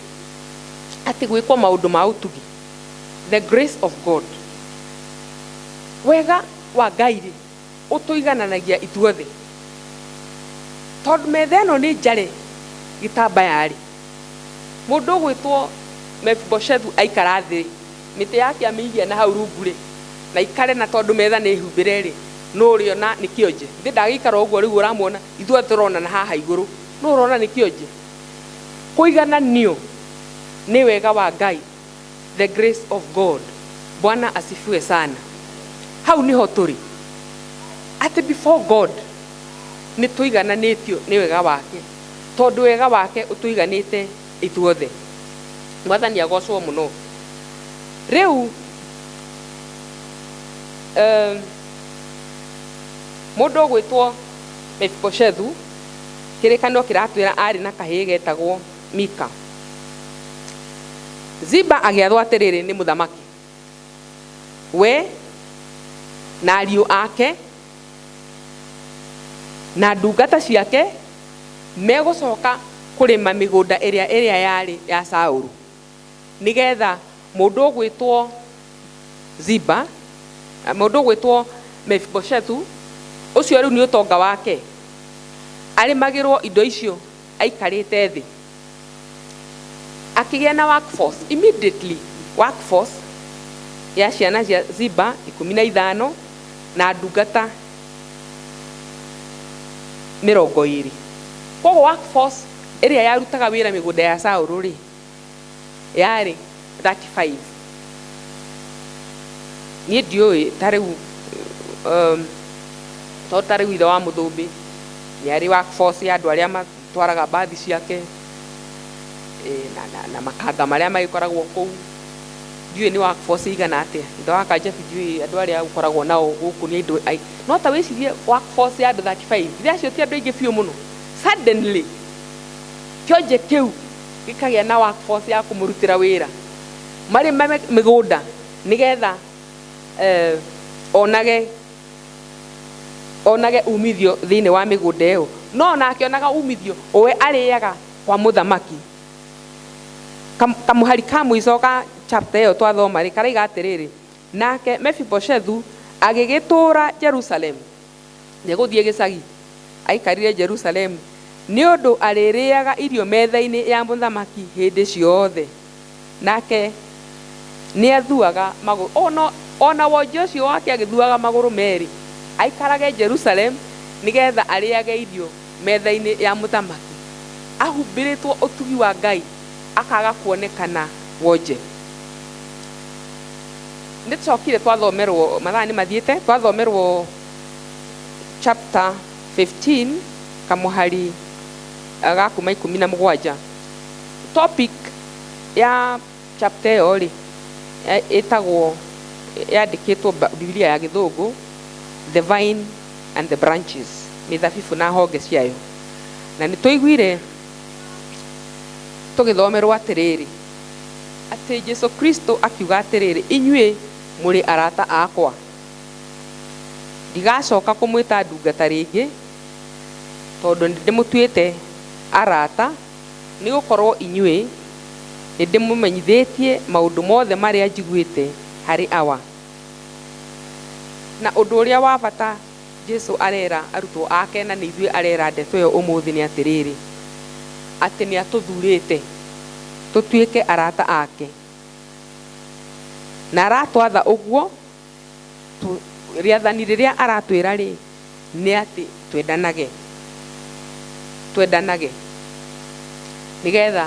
atĩ gwĩkwo maũndũ ma ũtugi, the grace of God, wega wa Ngai rĩ, ũtũigananagia ithuothe, tondũ metha ĩno nĩ njare gĩtambaya rĩ, mũndũ ũgwĩtwo Mefiboshethu aikara thĩ, mĩtĩ yake amĩigia na hau rungu rĩ, na ikare, na tondũ metha nĩ humbĩre rĩ, no ũrĩona nĩ kĩonje. Thĩ ndagĩikara ũguo rĩu ũramuona, ithuothe tũrona na haha igũrũ, no ũrona nĩ kĩonje. Kũigananio nĩ wega wa Ngai, the grace of God. Bwana asifiwe sana. Hau niho tũrĩ, atĩ before God nĩ tũigananĩtio nĩ wega wake, tondũ wega wake ũtũiganĩte ithuothe. Mwathani agocwo mũno. Rĩu mũndũ ũgwĩtwo Mefiboshethu, kĩrĩkanĩro kĩratwĩra arĩ na kahĩĩ getagwo Mika. Ziba agĩathwo atĩrĩrĩ nĩ mũthamaki, we na ariũ ake na ndungata ciake megũcoka kũrĩma mĩgũnda ĩrĩa yarĩ ya Saũlũ, nĩgetha mũndũ ũgwĩtwo Ziba, mũndũ ũgwĩtwo Mefiboshethu ũcio rĩu nĩ ũtonga wake, arĩmagĩrwo indo icio aikarĩte thĩ. Akĩgĩa na workforce immediately, workforce ya ciana cia Ziba 15 na ndungata 20. Koguo workforce ĩrĩa yarutaga wĩra mĩgũnda ya Saũlũ rĩ, yarĩ 35. Niĩ ndiũĩ ta rĩu, tondũ ta rĩu ithe wa mũthũmbĩ nĩ arĩ workforce ya andũ arĩa matwaraga mbathi ciake na makanga marĩa magĩkoragwo kũu. Ndiũĩ nĩ workforce igana atĩa. Ithe wa Kanjabi, ndiũĩ andũ arĩa ũkoragwo nao gũkũ nĩ andũ no ta wĩcirie workforce ya andũ 35. Ithe acio ti andũ aingĩ biũ mũno. Suddenly kĩonje kĩu gĩkagĩa na workforce ya kũmũrutĩra wĩra marĩme mĩgũnda, nĩgetha onage umithio thĩinĩ wa mĩgũnda ĩyo. No onake onaga umithio, we arĩaga kwa mũthamaki. Kamũhari ka mũico ka chapter ĩyo twathoma rĩ, karaiga atĩrĩrĩ, nake Mefiboshethu agĩgĩtũũra Jerusalem. Ndegũthiĩ gĩcagi, aikarire Jerusalemu, nĩ ũndũ arĩrĩaga irio metha-inĩ ya mũthamaki hĩndĩ ciothe, nake nĩathuaga magũrũ. Ona wonje ũcio wake agĩthuaga magũrũ merĩ, aikarage Jerusalem nĩgetha arĩage irio metha-inĩ ya mũthamaki, ahumbĩrĩtwo ũtugi wa Ngai, akaga kuonekana wonje. Nĩ tũcokire twathomerwo, mathaa nĩ mathiĩte, twathomerwo chapter 15 kamũhari ga kuma 17. Topic ya chapter ĩyo rĩ, ĩtagwo, yandĩkĩtwo Bibilia ya Gĩthũngũ, "The Vine and the Branches", mĩthabibũ na honge ciayo. Na nĩ tũiguire tũgĩthomerwo atĩrĩrĩ, atĩ Jesu Kristo akiuga atĩrĩrĩ, "Inyuĩ mũrĩ arata akwa, ndigacoka kũmwĩta ndungata rĩngĩ, tondũ nĩ ndĩmũtuĩte arata, nĩ gũkorwo inyuĩ nĩ ndĩmũmenyithĩtie maũndũ mothe marĩa njiguĩte harĩ Awa." Na ũndũ ũrĩa wa bata Jesu arera arutwo ake, na nĩ ithuĩ arera ndeto ĩyo ũmũthĩ, nĩ atĩrĩrĩ, atĩ nĩ atũthurĩte tũtuĩke arata ake, na aratwatha ũguo. Rĩathani rĩrĩa aratwĩra rĩ, nĩ atĩ twendanage, twendanage nĩgetha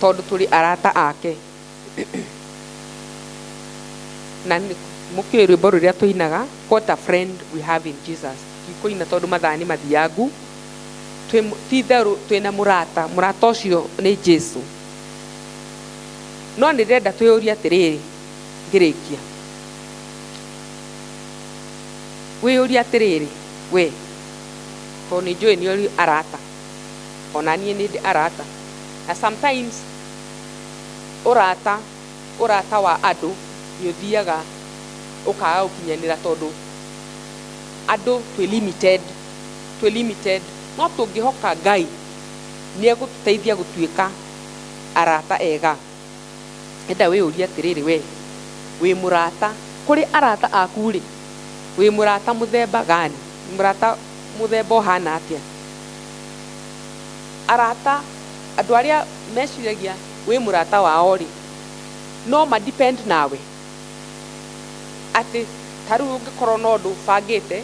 tondũ tũrĩ arata ake. Na mũkĩũĩ rwĩmbo rũrĩa tũinaga, "What a Friend We Have in Jesus". Tikũina tondũ mathaa nĩ mathiangu. Ti itherũ twĩna mũrata, mũrata ũcio nĩ Jesu. No nĩ ndĩrenda twĩyũrie atĩrĩrĩ, ngĩrĩkia, wĩyũrie atĩrĩrĩ we, tondũ nĩ njũĩ nĩ ũrĩ arata, ona niĩ nĩ ndĩ arata. Na sometimes ũrata wa andũ nĩ ũthiaga ũkaga gũkinyanĩra, tondũ andũ twĩ limited, twĩ limited. No tũngĩhoka Ngai, nĩ egũtũteithia gũtuĩka arata ega. Enda wĩyũrie atĩrĩrĩ, we wĩ mũrata kũrĩ arata aku rĩ, wĩ mũrata mũthemba gani? Mũrata mũthemba ũhana atĩa? Arata, andũ arĩa meciragia wĩ mũrata wao rĩ, no ma depend nawe, atĩ ta rĩu ũngĩkorwo na ũndũ ũbangĩte,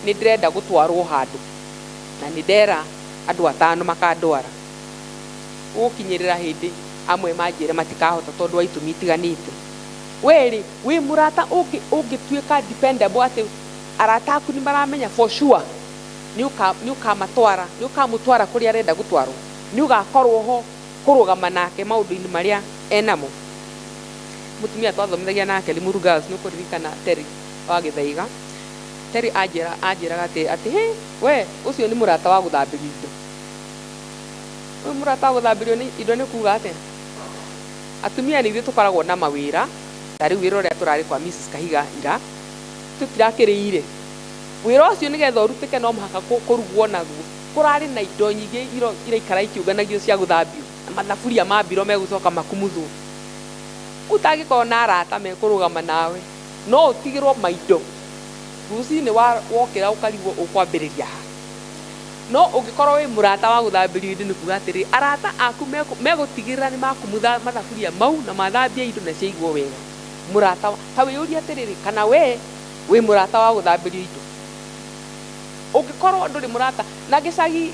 nĩ ndĩrenda gũtwarwo handũ na nĩ ndera andũ atano makandwara, gũgũkinyĩrĩra hĩndĩ amwe manjĩre matikahota tondũ wa itũmi itiganĩte. We rĩ, wĩ mũrata ũngĩtuĩka dependable, atĩ arata aku nĩ maramenya for sure nĩ ũkamatwara, nĩ ũkamũtwara kũrĩa arenda gũtwarwo, nĩ ũgakorwo ho kũrũgama nake maũndũ-inĩ marĩa enamo? Mũtumia twathomithagia nake Limuru Girls, nĩ ũkũririkana Terry wa Gĩthaiga. Terry anjĩraga atĩ "Hĩ, we ũcio nĩ mũrata wa gũthambĩrio indo." Ũyũ mũrata wa gũthambĩrio indo nĩ kuga atĩa? Atumia nĩ ithuĩ tũkoragwo na mawĩra, ta rĩu wĩra ũrĩa tũrarĩ kwa Mrs Kahiga ira, tũtirakĩrĩire wĩra ũcio. Nĩgetha ũrutĩke, no mũhaka kũrugwo naguo. Kũrarĩ na indo nyingĩ iraikara ikĩũnganagio cia gũthambio, na mathaburia ma mbiro megũcoka makumuthwo. Ũtangĩkorwo na arata mekũrũgama nawe, no ũtigĩrwo maindo rũcinĩ wokĩra ũkarigwo ũkwambĩrĩria ha. No ũngĩkorwo wĩ mũrata wa gũthambĩrio indo, nĩ kuga atĩrĩ, arata aku megũtigĩrĩra nĩ makumutha mathaburia mau na mathambia indo na ciaigwo wega. Mũrata ta wĩyũrie atĩrĩrĩ, kana we wĩ mũrata wa gũthambĩrio indo. Ũngĩkorwo ndũrĩ mũrata, na gĩcagi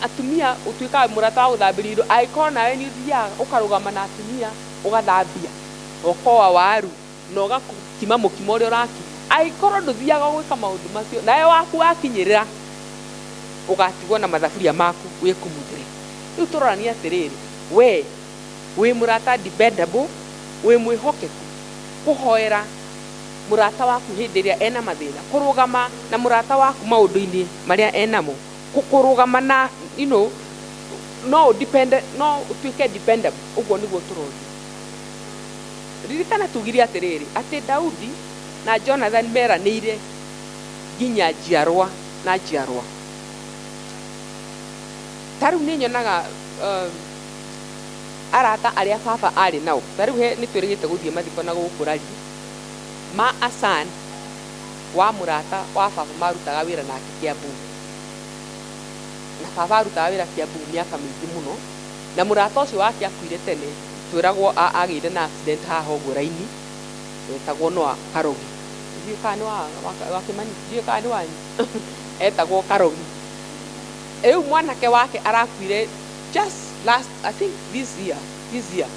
atumia ũtuĩkaga mũrata wa gũthambĩrio indo angĩkorwo nawe nĩ ũthiaga ũkarũgama na atumia, ũgathambia na ũkoa waru na ũgakima mũkimo ũrĩa ũrakima. Angĩkorwo ndũthiaga gwĩka maũndũ macio, nawe waku wakinyĩrĩra ũgatigwo na mathaburia maku wĩkumuthĩre. Rĩu tũroranie atĩrĩrĩ, we wĩ mũrata dependable, wĩ mwĩhokeku kũhoera mũrata waku hĩndĩ ĩrĩa ena mathĩna, kũrũgama na mũrata waku maũndũ-inĩ marĩa enamo, kũrũgama na no depend, no ũtuĩke dependable? Ũguo nĩguo tũroria. Ririkana tugire atĩrĩrĩ, atĩ Daudi na Jonathan meranĩire nginya njiarwa na njiarwa. Ta rĩu nĩ nyonaga arata arĩa baba arĩ nao. Ta rĩu nĩ twĩrĩgĩte gũthiĩ mathiko na gũkũ rari ma Asan wa mũrata wa baba marutaga wĩra nake Kiambu, na baba arutaga wĩra Kiambu mĩaka mĩingĩ mũno, na mũrata ũcio wake akuire tene. Twĩragwo agĩire na accident haha ũguo raini. Etagwo Noah Karogi. Ndiũĩ kana nĩ wa Kĩmani, ndiũĩ kana nĩ wanyu. Etagwo Karogi. Rĩu mwanake wake arakuire just last, I think this year,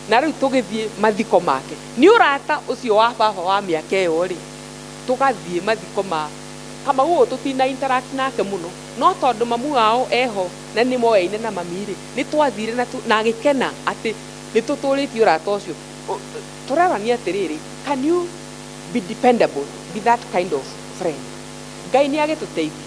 na rĩu tũgĩthiĩ mathiko make nĩ ũrata ũcio wa baba wa mĩaka ĩyo rĩ, tũgathiĩ mathiko ma. Kamau ũyũ tũtina interact nake mũno, no tondũ mamu wao eho na nĩ moyaine na mami rĩ, nĩ twathire na na agĩkena atĩ nĩ tũtũrĩtie ũrata ũcio. Tũrarania atĩrĩrĩ, can you be dependable, be that kind of friend? Ngai nĩ agĩtũteithie.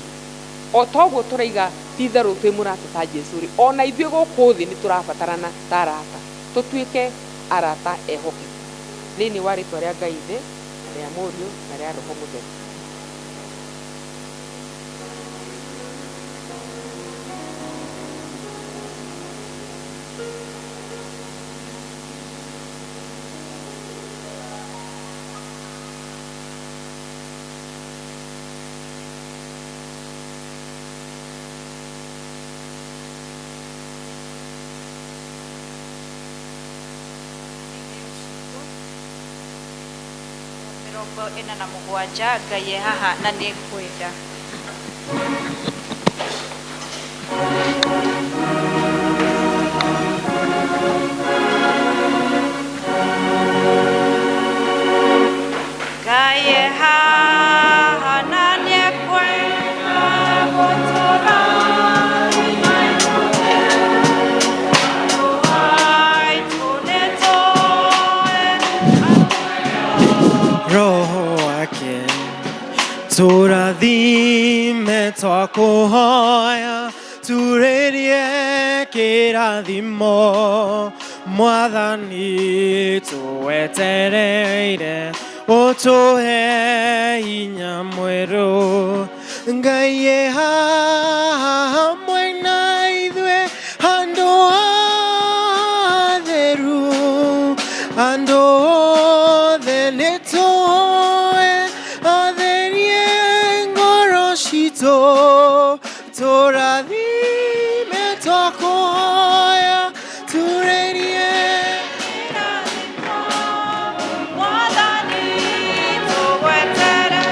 O ta ũguo tũraiga ti itherũ twĩ mũrata ta Jesu rĩ, ona ithuĩ gũkũ thĩ nĩ tũrabatarana ta arata, tũtuĩke arata ehokeku. Thĩinĩ wa rĩtwa rĩa Ngai Ithe, na rĩa Mũriũ, na rĩa Roho Mũtheru. 47, Ngai e haha na nĩ ngwenda. Ngai e haha na nĩ ekwenda gũtũrathima ithuothe. Andũ aitũ nĩtũĩ Roho wake tũrathime twakũhoya turĩrie kĩrathimo Mwathani tũwetereire ũtũhe hinya mwerũ. Ngai e haha hamwe na ithuĩ handũ hatheru, andũ othe nĩtũhoe atherie ngoro citũ, tũrathime twakũhoya turĩrie. Mwathani tũgwetere.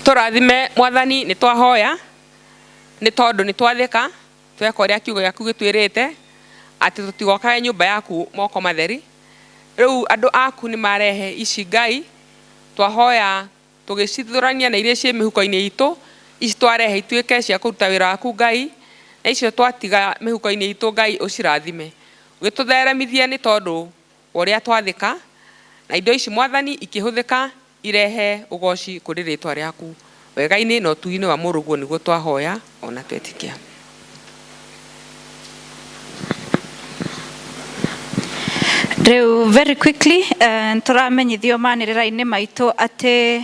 Tũrathime Mwathani, nĩ twahoya nĩ tondũ nĩ twathĩka tweka ũrĩa kiugo gĩaku gĩtwĩrĩte atĩ tũtigokage nyũmba yaku moko matheri. Rĩu andũ aku nĩ marehe ici Ngai, twahoya tũgĩcithũrania na iria ciĩ mĩhuko-inĩ itũ, ici twarehe ituĩke cia kũruta wĩra waku Ngai, na icio twatiga mĩhuko-inĩ itũ Ngai ũcirathime, ũgĩtũtheremithie nĩ tondũ wa ũrĩa twathĩka, na indo ici Mwathani ikĩhũthĩka irehe ũgoci kũrĩ rĩtwa rĩaku. Wega-inĩ na ũtugi-inĩ wa mũrũguo nĩguo twahoya ona twetĩkia. Rĩu very quickly, tũramenyithio manĩrĩra-inĩ maitũ atĩ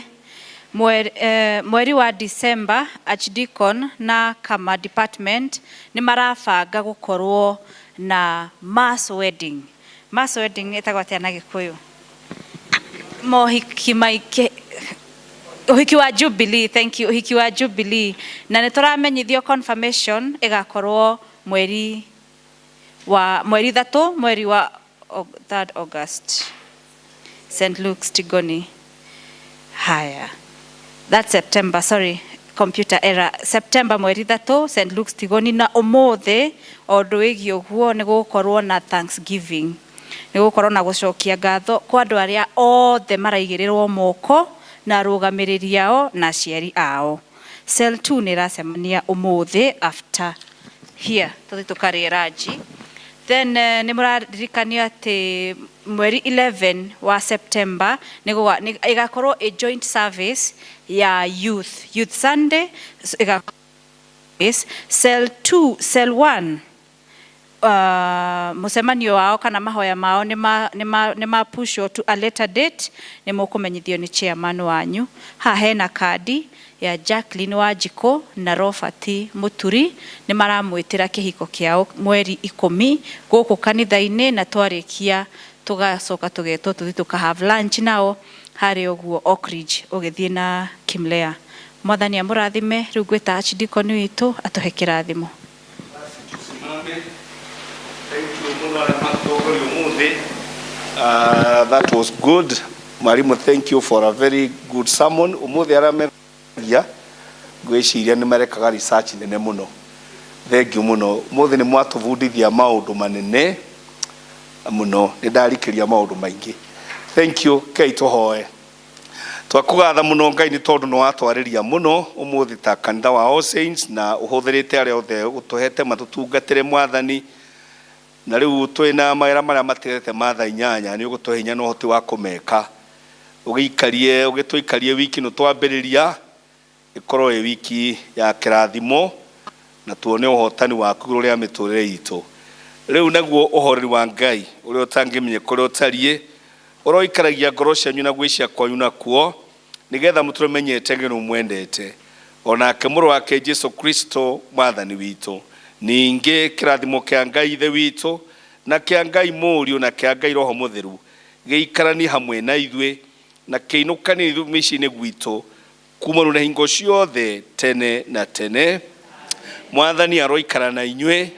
mweri wa December Archdeacon na Kama department nĩ marabanga gũkorwo na mass wedding. Mass wedding ĩtagwo atĩa na Gĩkũyũ? Mohiki maingĩ, ũhiki wa Jubilee, thank you, ũhiki wa Jubilee. Na nĩ tũramenyithio confirmation ĩgakorwo mweri 3, mweri wa 3rd August, St. Luke's Tigoni. Haya, that's September, sorry, computer error. September mweri 3, St. Luke's Tigoni. Na ũmũthĩ o ũndũ wĩgiĩ ũguo nĩ gũgũkorwo na Thanksgiving, nĩ gũgũkorwo na gũcokia ngatho kwa andũ arĩa othe maraigĩrĩrwo moko na arũgamĩrĩri ao na aciari ao. Cell 2 nĩ ĩracemania ũmũthĩ after here tũthiĩ tũkarĩe ranji. Then nĩ mũraririkanio atĩ mweri 11 wa September ĩgakorwo a joint service ya youth, Youth Sunday cell 2, cell 1, mũcemanio wao kana mahoya mao nĩ ma pushwo to a later date. Nĩ mũkũmenyithio nĩ chairman wanyu. Haha hena kandi ya Jacqueline Wanjikũ na Robert Mũturi. Nĩ maramwĩtĩra kĩhiko kĩao mweri 10 gũkũ kanitha-inĩ, na twarĩkia tũgacoka tũgetwo tũthiĩ tũka have lunch nao harĩa ũguo Oakridge ũgĩthiĩ na Kimlea. Mwathani amũrathime. Rĩu ngwĩta Archdeacon witũ atũhe kĩrathimo. Tusimame. Thank you mũno arĩa matongoria ũmũthĩ. That was good. Mwalimu, thank you for a very good sermon. Ũmũthĩ arĩa megia ngwĩciria nĩ marekaga research nene mũno. Thank you mũno. Ũmũthĩ nĩ mwatũbundithia maũndũ manene mũno. Nĩ ndarikĩria maũndũ maingĩ. Thank you. Kei tũhoe. Twakũgatha mũno Ngai nĩ tondũ nĩ watwarĩria mũno ũmũthĩ ta kanitha wa All Saints, na ũhũthĩrĩte arĩa othe ũtũhete matũtungatĩre, Mwathani. Na rĩu twĩna mawĩra marĩa matigarĩte ma thaa 8, nĩ ũgũtũhe hinya na ũhoti wa kũmeka. Ũgĩikarie, ũgĩtũikarie wiki no twambĩrĩria ĩkorwo ĩ wiki ya kĩrathimo, na tuone ũhotani waku igũrũ rĩa mĩtũrĩre itũ. Rĩu naguo ũhoreri wa Ngai ũrĩa ũtangĩmenyeka ũrĩa ũtariĩ ũroikaragia ngoro cianyu na gwĩcia kwanyu nakuo, nĩgetha mũtũmenyete ng'eno mwendete onake mũrũ wake Jesu Kristo Mwathani witũ. Ningĩ kĩrathimo kĩa Ngai Ithe witũ, na kĩa Ngai Mũriũ, na kĩa Ngai Roho Mũtheru gĩikaranie hamwe na ithuĩ na kĩinũkanie ithuĩ mĩciĩ-inĩ gwitũ kuma rĩu na hingo ciothe tene na tene. Mwathani aroikara na inyuĩ.